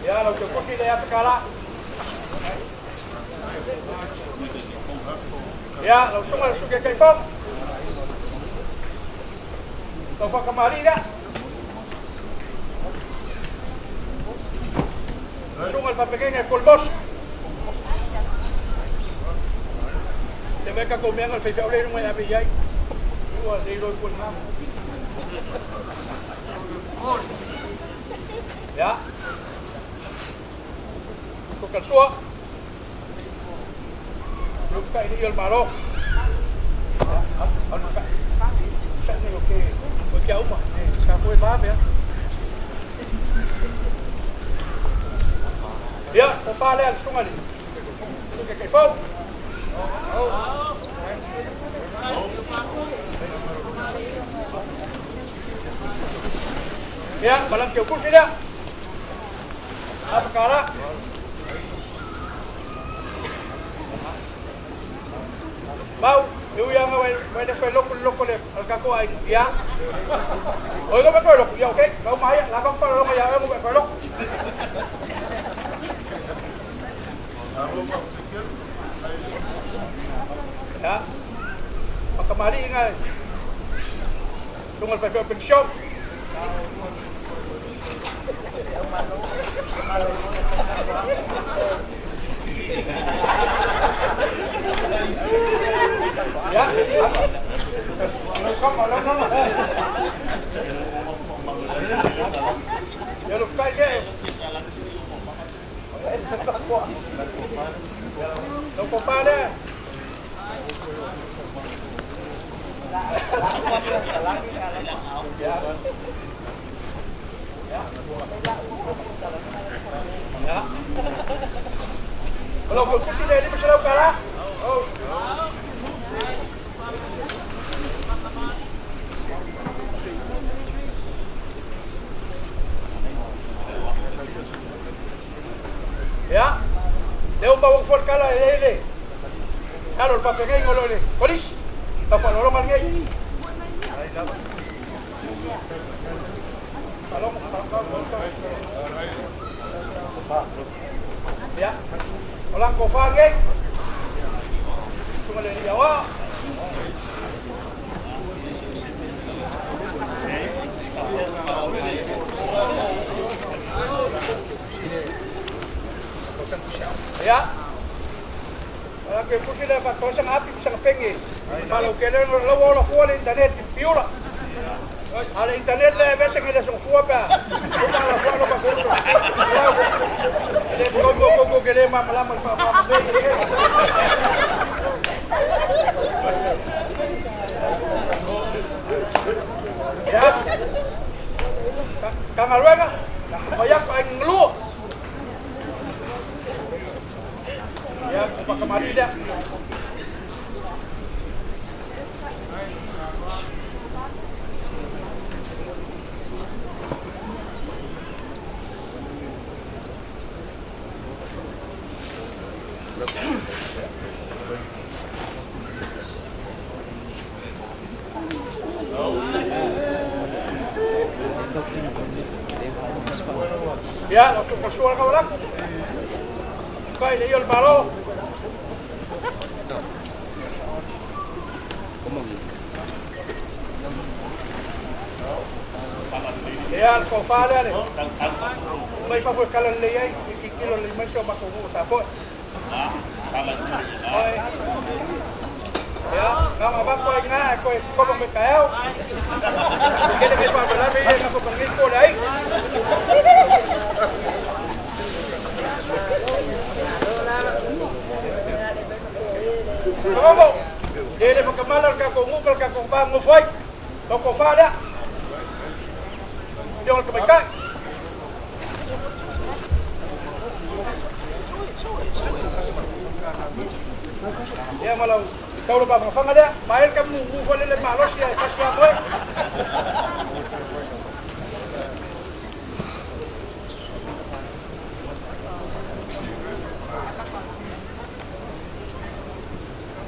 Ya lau te kusi le atakala. Ya lau sunga suke kai fong. Lau fa kamali la. Sunga fa pequeña colbos. Te ve ka comiendo el feifeu le nunga ya billai. Ua le lo con ma. Ya. Ko sua. Luka ini il malo. Anu ka. Sa ni o ke o ke uma. Ka ko e ba ya. Ya, o pa le al sunga li. Suke ke fo. Ya, balang ke kursi dia. Apa kala? Mau, eu ia ngai vai le ko loko loko le al ka ko ai ya. Oi ko ko loko ya okay. Kau mai la ko ko ya mo ko loko. Ya. Pakamali ngai. Tungal pa pensyon. Ya. Ya lu kai ke. Lo ko pa le. Ya. Ya. Kalau kau kursi le ni masalah kala. Oh. Ya. Leo pa wong for kala le le. Kalo pa pegai ngolo le. Polis. Pa fa lolo malngai. Palom Ya. Olang ko fa ngai. Tunggal le yawa. Ya. Olang ke kursi le pa tosang api sa pengi. Kalau kene lo lo lo fuale internet piura. A le internet le vese ke le so fua pa. Uma la fua lo pa ko. Le ko ko ko ke le ma ma ma pa ma me ke. Ya. Kangaluenga. Mayak pa nglu. Ya, pa kamari dia. Ya, los que suena la Kai le el balón. Ya, al cofare. Mai pa fue kala le ai, ki kilo le mai so ma ko sa po. Ya, ngama ba ko nga ko ko me kaeo. Kele ke pa la me na ko pa ko le ai. Como? Dele pa kamala ka ko ngukal ka ko pa mo foi. Ko fa da. Yo ko mai kai. Ya malau tau ba ma fanga da, mael ka mu mu fole le malosia ka sia boy.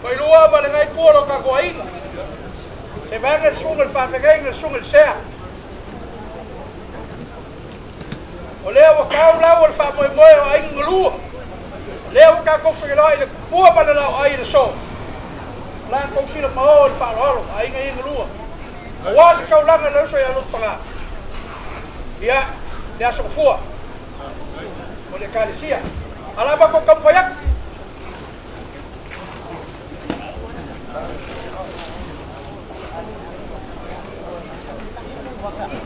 Koi lua ma le ngai kuolo ka koaina. Se vanga el sung el pafegai el sung el sea. O lea wa kau lau el fa moe moe o ai ngalua. Lea wa ka kofi lai le pua pa le lau ai le so. La ko sila ma o le fa lolo ai ngai ngalua. O se kau langa le so ya lu panga. Ia le aso fua. O le kalisia. Ala ba ko kam fayak.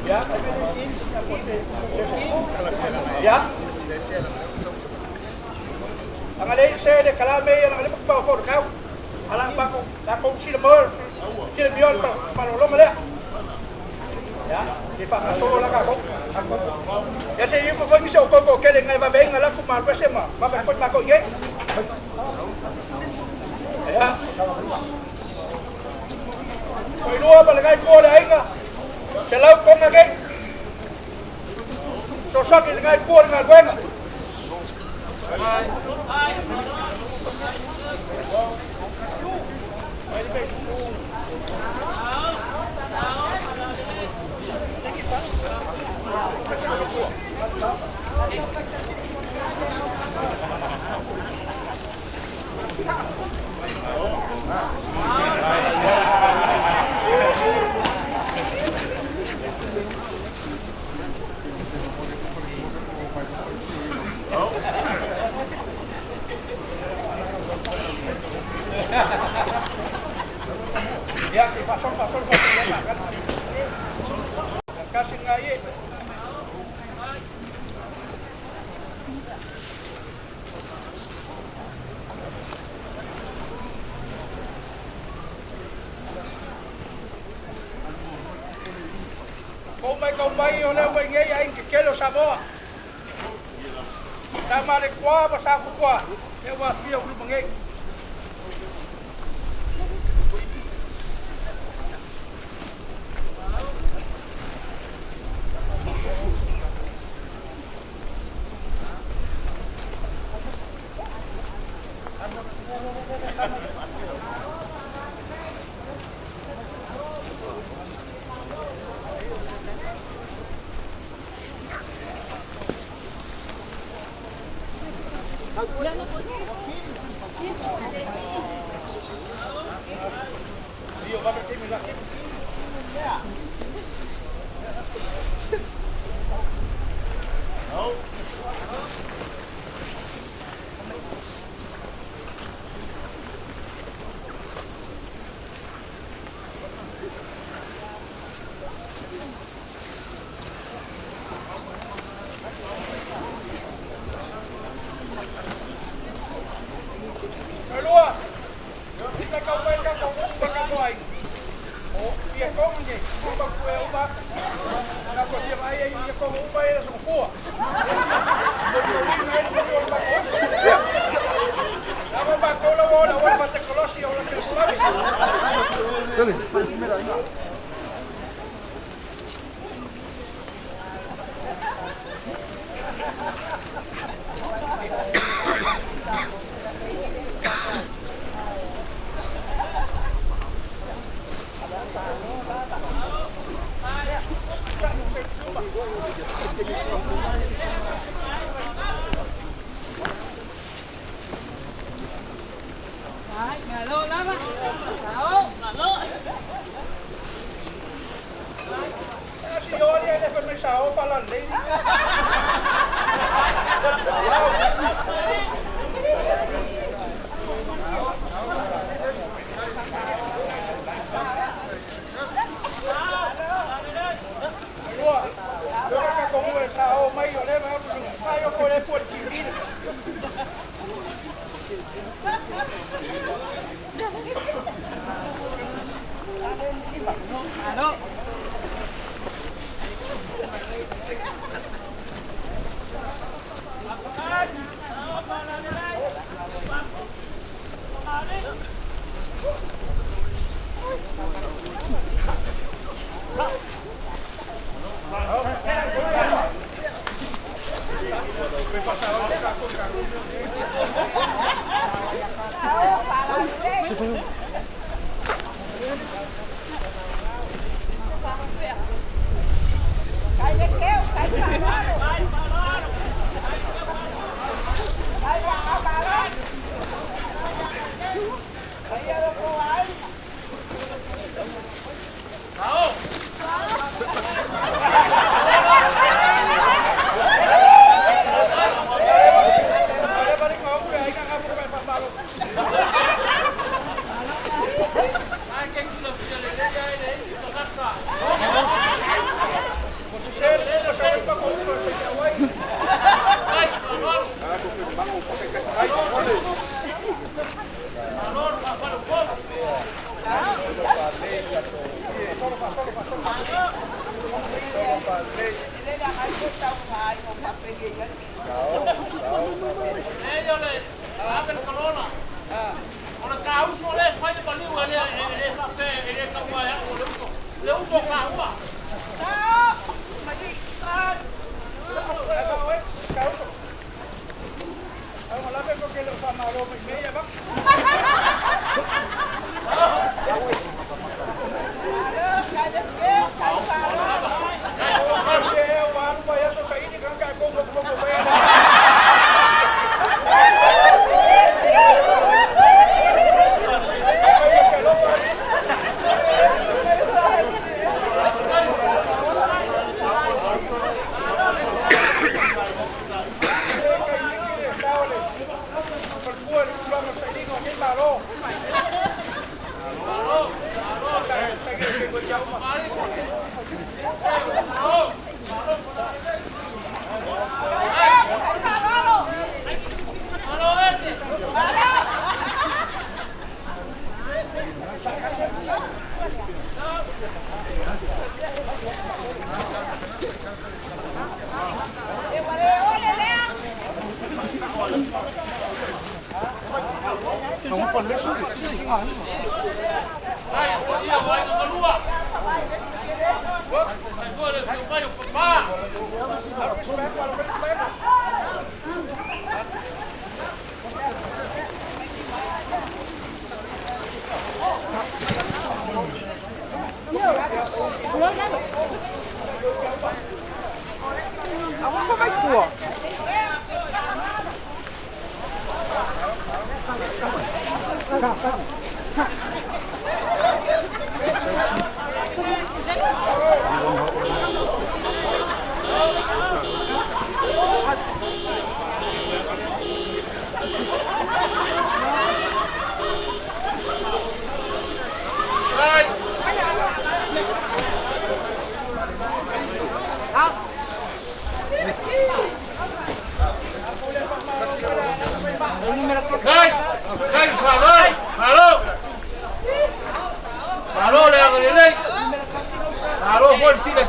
Ya. Ya. Ang alay se le kalame ang alay pa ko ka. Ala pa ko la ko sila mo. Sila biol pa pa lo mala. Ya, di pa solo la ka ko. Ya se yo ko mi so ko ko ke le ngai ba ben ala ko ma pa se ma. Ba ba ko ma ko ye. Ya. Koi lua pa le ngai ko le ainga. Se lau konga ke. So sa ke ngai ko le ngai wenga. Ya, si pasó, pasó, pasó. Kasi nga ye. Kau mai ole mai ngai ai ke kelo Samoa. Tama le kwa ba sa kwa. E wa fia ulu mangai.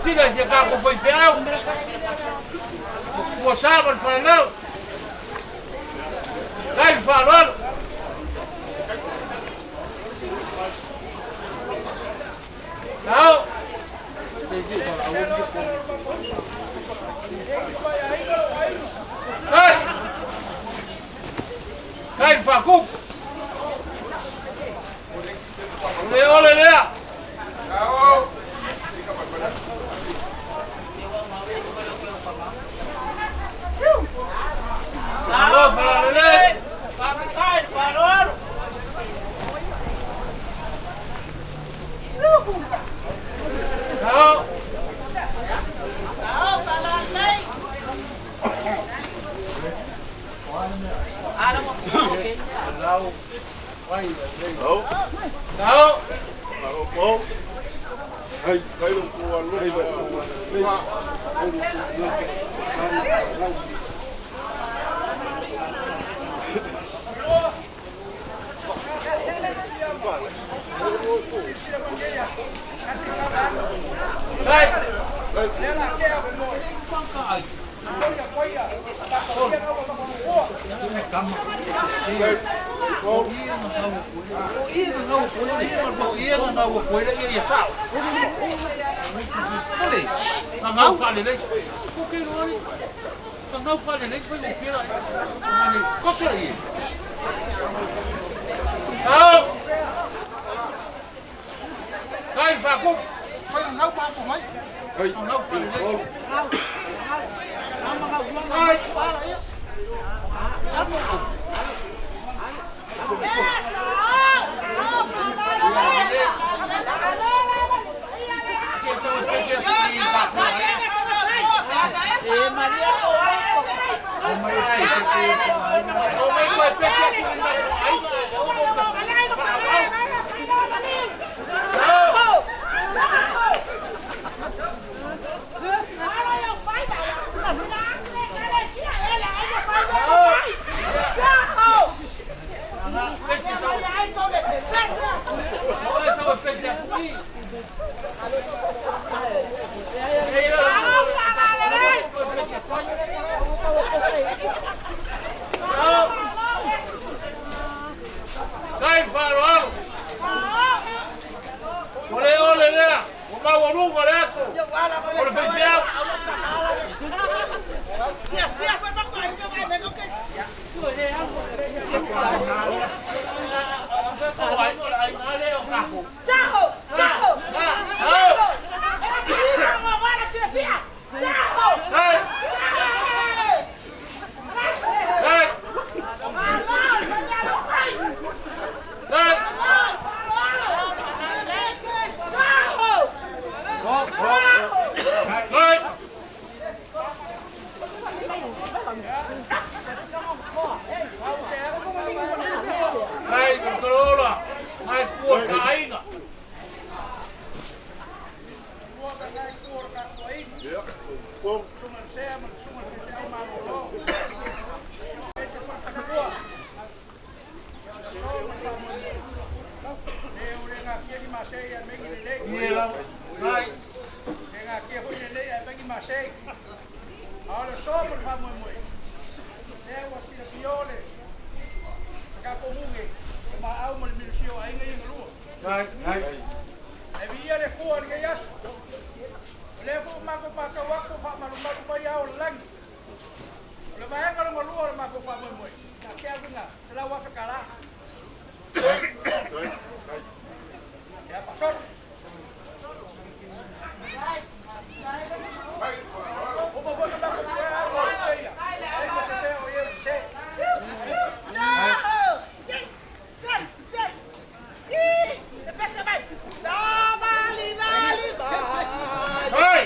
silasila i si a tatou faifeau ua sa ma le falaleu kai le faaaloalo. Tao. Kai. Kai le faakupu. O le ole lea. Malo falalelei. Faafetai le faaaloalo. Tao. Tao. Kai. Tao. Kai le faakupu. Gagau faalelei. Kai. Kai le faaaloalo. O le ole lea, ua maualuga le aso. O le faifeau. Kai. Kai. Kai. Kai. Kai le tolola. Kai pua ka aiga. Ia kai. Kai. E via le kua le aso. O le fu mako pa ka wako fa malu malu pa ia o langi. O le vaega lo malua o le mako fa moe moe. Na ke agunga, te la wa kala. Ya pastor. O mo mo mako te a o se ia. Ai mo se te o ia se. Kai.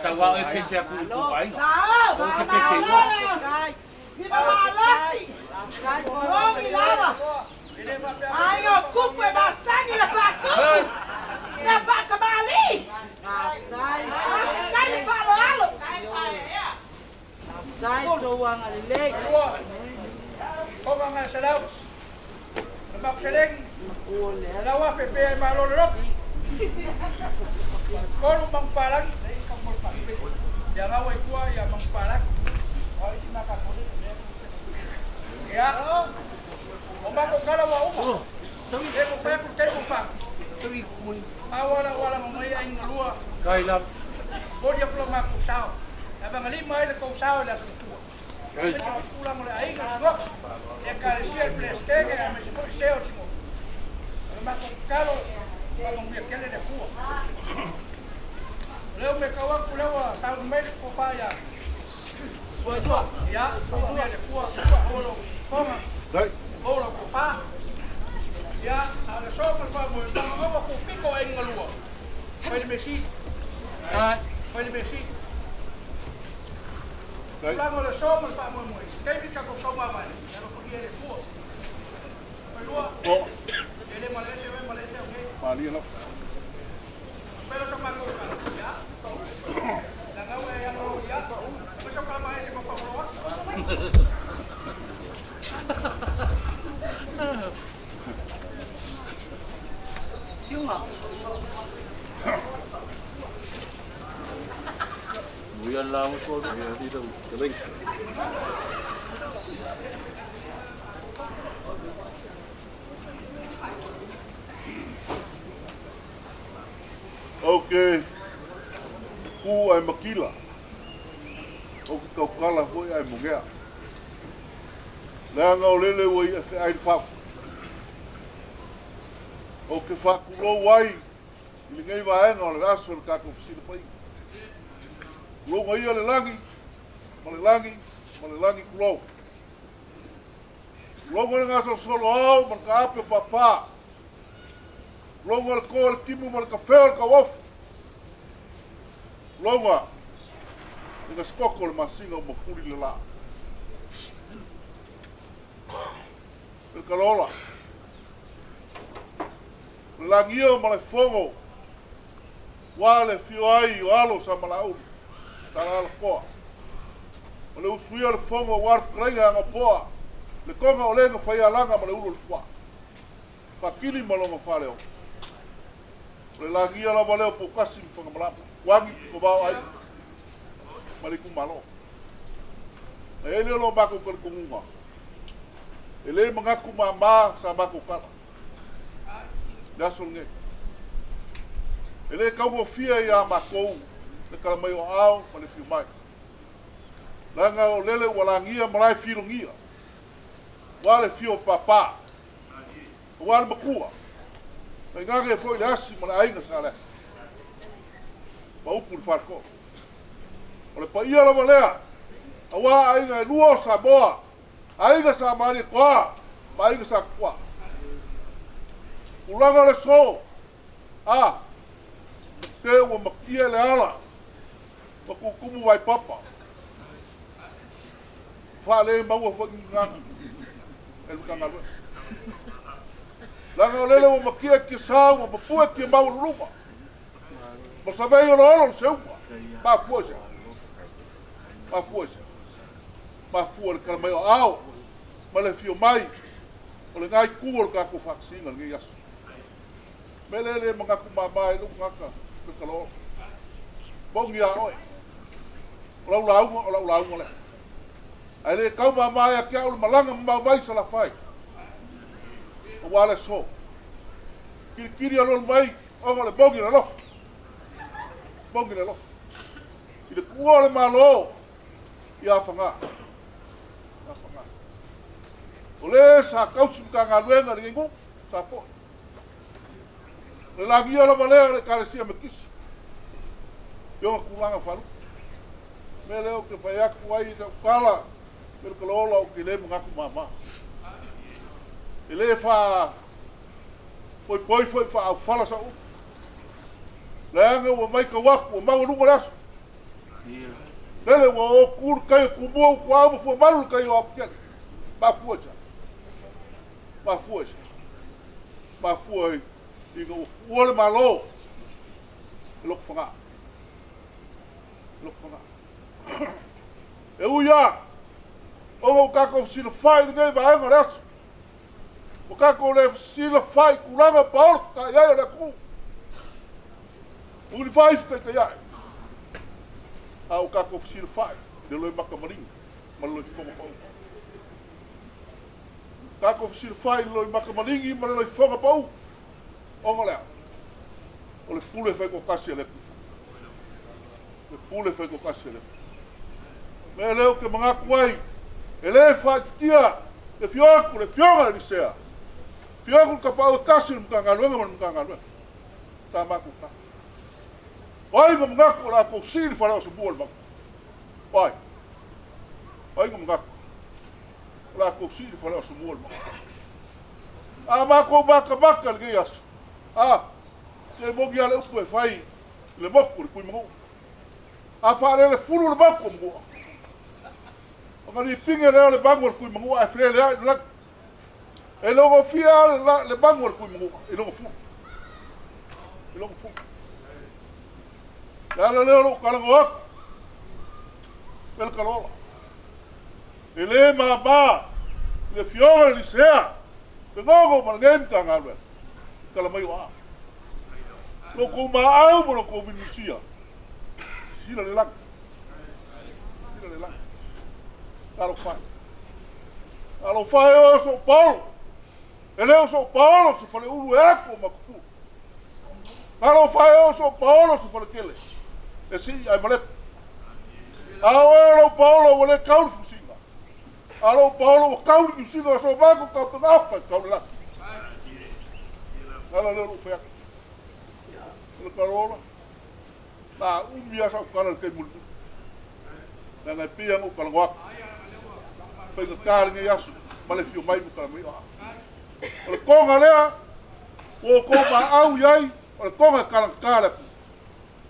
Sa wa e pese aku i ku aiga. O ke pese i loa. 100. O le matou seleni, 100,000 e pea e malo le loto. Tolu manupapalagi, ia gau ai tua ia manupapalagi. O ai isi mea a tatou Ia, o matou tala ua uma. E mo fai atu le taimi o fatu. Pau lava lau alaga mai ai galua. Momoli atu lo matou sao. E avagalima ai le tou sao i le Aso Gafua. Aemaise foi tulaga o le aiga o Sinoto, le Ekalesia, le Peresetene aemaise foi sea o Sinoto. O le matou tatalo, faamanuia tele le Atua. O lea ua matau atu o lea ua sauni mai le tofa ia Ia, faamanuia le Atua, maua lou fofoga, maua lau tofa. Ia, a o le aso ma le faamoemoega, ona tuupito ai galua, fai le mea sili. Fai le mea sili. Tulaga o le aso ma le faamoemoe, se taimi tatou taumavae, ia alofagia e le Atua. Failua, e le malaese oe, malaese au nei. Fai lea o sa matou tala, ia, leaga ua e alolo ia, aumai sau tala malaese ma faaolo atu. Ou te kū ae makila, ou te tautala foi ae mogea. Leaga o lele ua ia feai le fau. Ou te faatulou ai i lenei vaega o le aso i le tatou fesilafaiga. Tulouna ia le lagi ma le lagi ma le lagi tulou. Tulouna le gasolosolo ao ma le taape o pāpā. Tulouna le to o le timu ma le kafea o le tauofi. Tulouna le gasikoto o le masina ua mafuli le la. Pelikalola. O le lagia o Malaefono ua le afio ai o alo o Samalaeulu, Talaalatoa. O le usuia o le fono aua le fetalaiga e Agapoa, le toga o le na faialaga ma le ulu o le puaa. Faatili ma lona faaleo. O le lagia lava lea o Poutasi ma Fagamalama, Uagi, Kovao Aiga ma le itumalo. Na i ai lea o lo matou talitonuga, e le manatu mama sa matou tala i le aso lenei. E le taugofie ia matou le tala mai o aao ma le fiu mai. Leaga o lele ua lagia ma lae filogia, ua le fio papa, ua le matua, tainane foi le asi ma le aiga sa le asi. Ma upu i le faletolu. O le paia lava lea, aua aiga e lua o Samoa, aiga sa Malietoa ma aiga sa Tupua. Tulaga o le aso, a, te ua matia le ala ma tutumu vaipapa. Faale maua foi ni gagana e le Matagaluega. Leaga o lele ua matia kia sa ua mapue kia maualuluga. Ma savei oloolo le seuga. Mafua i se a? Mafua i se a? Mafua i le tala mai o aao ma le afio mai o lena itu o le tatou faatasiga i lenei aso. Mea lea e le manatu mama ai lou tagata Petaloolo. Moni a oe. O lau lauga, o lau lauga lea. Ae le tau mama ia te au le malaga mamao mai i Salafai. Aua le aso. Kilikili alualu mai ona o le moni o le alofa. Moni le alofa. I le tuua o le Malo ia Afaga. Afaga. O le sa tausi Matagaluega i lenei nuu, sa po'i. O le lagia lava lea o le Ekalesia Metisi i ona tulaga faalupe. O le mea lea ou te fai atu ai i lau tala, Pelekalola, ou te le manatu mama. E le faa poipoi foi faaaufala sau upu. Leaga ua matau atu, ua maualuga le aso. Lele ua o tu le tai o Tumua ua tuaau ma Fuamalu le tai o Aokutele. Mafua i se a? Mafua i se a? Mafua ina ua tuua le Malo e Lotofaga. Lotofaga. E ui lava ona ua tatou fesilafai i lenei vaega o le aso. Ua tatou le fesilafai i tulaga o paolo fetaiai o le atunuu. Ua ulifai fetaitaiai. A ua tatou fesilafai i le loimata maligi ma le loifofoga pau. Tatou fesilafai i le loimata maligi ma le loifofoga pau. Ona o le a? O le pule faitoatasi a le Atua. Le pule faitoatasi a le Atua. Mea lea ou te manatu ai, e le faaitiitia le afio atu, le afioga i le Elisea, afio atu le tapaau e tasi o le Matagaluega ma le Matagaluega. Sa matou tala. O ai na manatu o le a tou sii le fale o Asomua i le malu? O ai? O ai na manatu o le a tou sii le fale o Asomua i le malu? A matou matamata i lenei aso, a, se moni lava le upu e fai i le motu i le Tuimanua. A faalele fulu le motu o Manua, ona lipine lea o le manu a le Tuimanua ae feleleai i le lagi. E logofia lava le manu a le Tuimanua i lona fulu. I lona fulu. Le ala lea o lou talanoa atu, Pelekalola. E le mama i le Afioga i le Lisea, le gogo ma lenei Matagaluega, i tala mai o a. Lo outou maau ma lo outou minusia, sila le lagi. Sila le lagi. Talofa e. Talofa e oe o sou paolo. E le o sou paolo se faleulu e atu o Matutu. Talofa e oe o sou paolo se falekele e sii ae malepe. A oe o lou paolo ua le kau le fusiga. A lou paolo ua kau le niusiga o so mako kau pena afa e kau le lagi. Ala lea o lou fai atu. O le kalola, na umi lava sau tala i le taimi mulimuli. Leaga e pei lava ona ou talanoa atu. Faigata lenei aso ma le afio mai ma tala mai o a. O le toga lea ua outou maau i ai, o le toga e talagata le atunuu.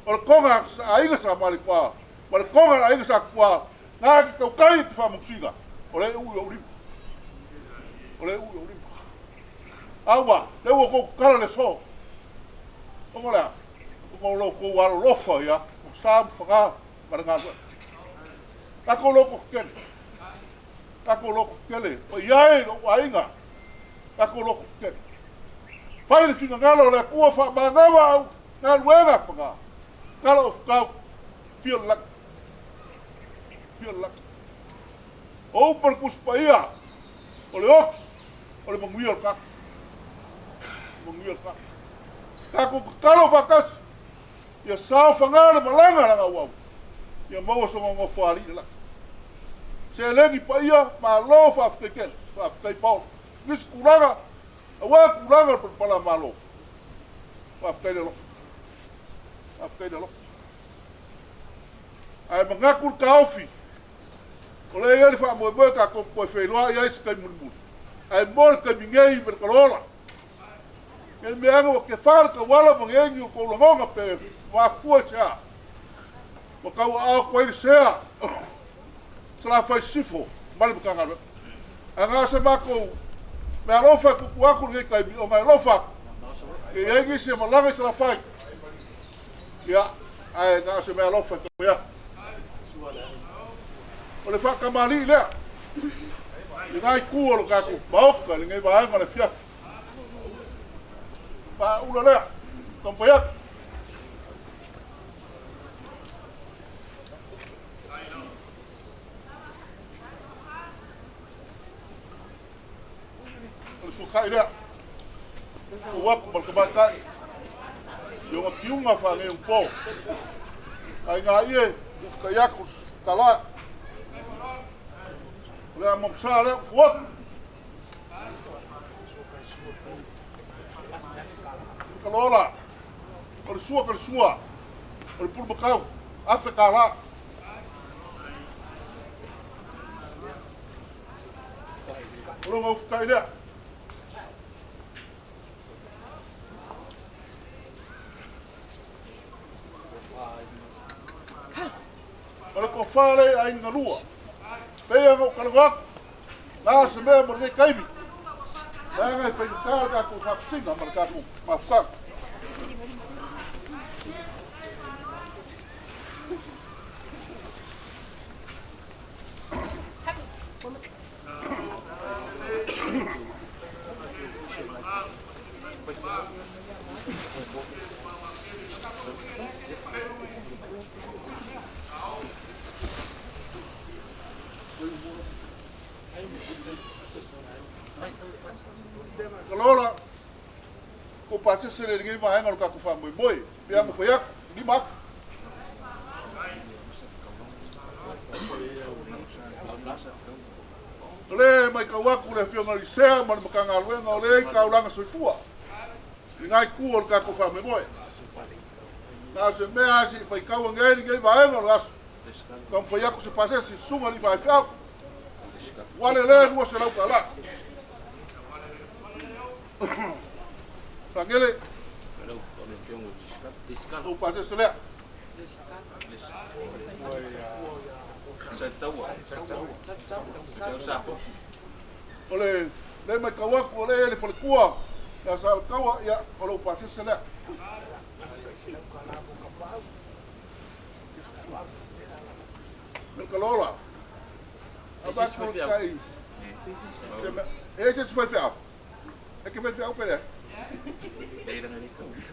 O le toga a aiga sa Malietoa ma le toga a le aiga sa Tupua, na te tautai i te faamanusina, o lea e uu i ou lima. O lea e uu i ou lima. A ua, lea ua outou tatala le aso. Ona o le a? Ona o lo outou alolofa ia sa ma faga ma le galuega. Tatou loto tetele. Tatou loto tetele. Paia e lou aiga. Tatou loto tetele. Fai le finagalo o le Atua faamagava au galuega faga. Tala o futau. Fia le lagi. Fia le lagi. O upu a le Tusi Paia, o le oti, o le manuia o le tagata. O le manuia o le tagata. Tatou tatalo faatasi, ia saofaga le malaga a le auau, ia maua sona nofoalii i le lagi. Seleni paia, malo faafetai tele, faafetai Paolo. Nisi tulaga, aua tulaga o le palapala malo. Faafetai le alofa. Faafetai le alofa. Ae manatu le taofi, o lea e i ai le faamoemoe tatou te toe feiloai ai se taimi mulimuli. Ae mo le taimi nei ma le talola, ne i mea ane ua kefa le tauala ma nei ni outou lagona pe mafua i se a, ua tauaao atu ai le sea Salafai Sisifo ma le Matagaluega. Ae na o se matou meaalofa e tuutuu atu i lenei taimi ona e alofa atu ke i ai nisi e malaga i Salafai, ia, ae na o se meaalofa e taumafai atu. O le faatamalii lea i lena itu o le tatou Maota i lenei vaega o le afiafi. Faaula lea, taumafai atu. O le suakai lea, tuu atu ma le tamaitai i ona tiuga faaneionapo. Aiga ie, ufetai atu tala. O le amamsa lea, ufu atu. Kalola, o le sua ka le sua, o le pulumakau, afe kālā. O lou gaufetai lea. O le tofa lea i aiga lua. Pei ona ou talanoa atu, na se mea mo lenei taimi. Leaga e faigata le tatou faapisiga ma le tatou mafutaga. kou pasese le lenei vaega o le tatou faamoemoe pe a mafai atu 5,000. O lea e matau atu le Afioga i le Sea ma le Matagaluega o lea e i taulaga soifua i lena itu o le tatou faamoemoe. Na o se mea lava se i faitau ane ai lenei vaega o le aso, taumafai atu se pasese i susuga i alii faifeau. Ua le lea $200. Fagele, ou pasese lea. O le lea matau atu o lea e i ai le faletua ia Salataua, ia, o lou pasese lea. Melekalola. Avatu le tai. E se isi faifeau. E ke faifeau pe leai.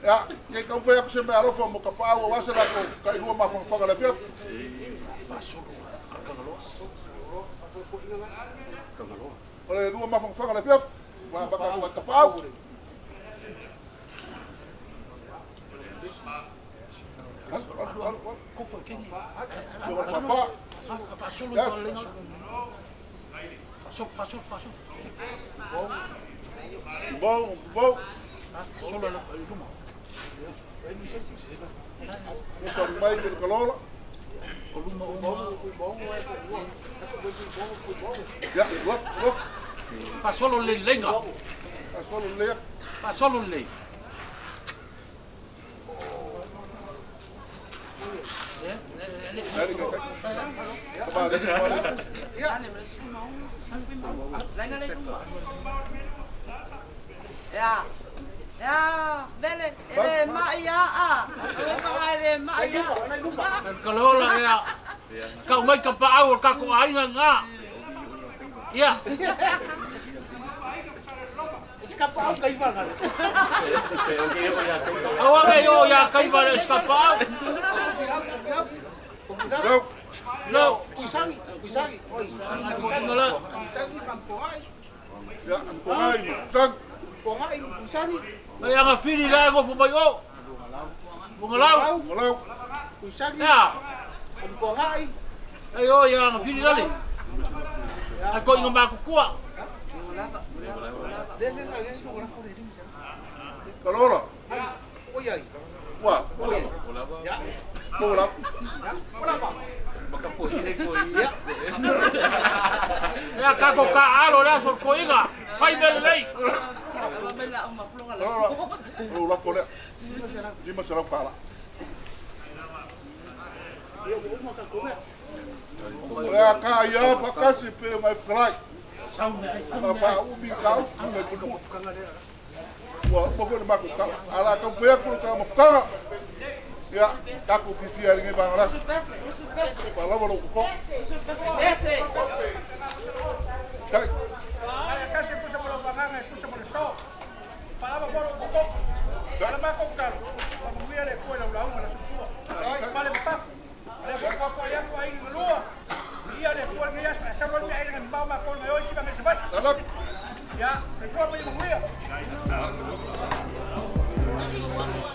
Ia, se i taumafai atu se meaalofa mo Tapaau aua se latou tailua mafanafana i le afiafi. O le lua mafanafana i le afiafi, ua amata atu ai Tapaau. Alu, alu, alu, alu. Papa. Yes. Bom, bom. Usa mai le kalola. Ya, look, look. Faasolo lelei leiga. Faasolo lelei. Faasolo lelei. Ya. Ya, vele, ele mai a a. Ele mai a. Kalola ia. Kau mai ka paau o ka ko aiga ngā. Ia. Aua nge o ia kaiva le skapaau. No. No. Kuisangi, kuisangi, kuisangi. Ya, kongai, sang. Kongai, kuisangi. Mai anga fili la ngofo mai o. Bungalau. Bungalau. Kuisangi. Ya. Kongai. Ai o ia anga fili lale. Ai ko inga makukua. Kalola. Oi ai. Wa. Ya. Kola. Kola. Ya ka ko ka alo la sol ko inga. Fai mele lei. O la fole. 500 pala. O lea ka ia whakasi pe mai whakarai. Ma wha umi kau, mai pupu. Ua uma foi le makou kala. Ala kau whea kuro ka mawhakanga. Ia, takou fifia i lenei vagalasi. Whalawa lou koko. Tai. Ai kasi pusa mo vaganga e pusa mo le so. Palava foro koko. Ala makou kala. Pamuia le kue lau launga la sufua. Pale pa. Ale ko ko ya ko ai lua. Ia le kue ngai asa sa lo ai ngai mbau ma ko ngai oi siba ngai sabat. Salak. Ya, se fua pa muia.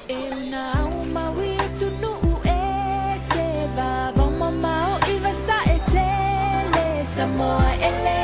E una uma wi tunu e se va va mama o iwa sa e tele Samoa ele.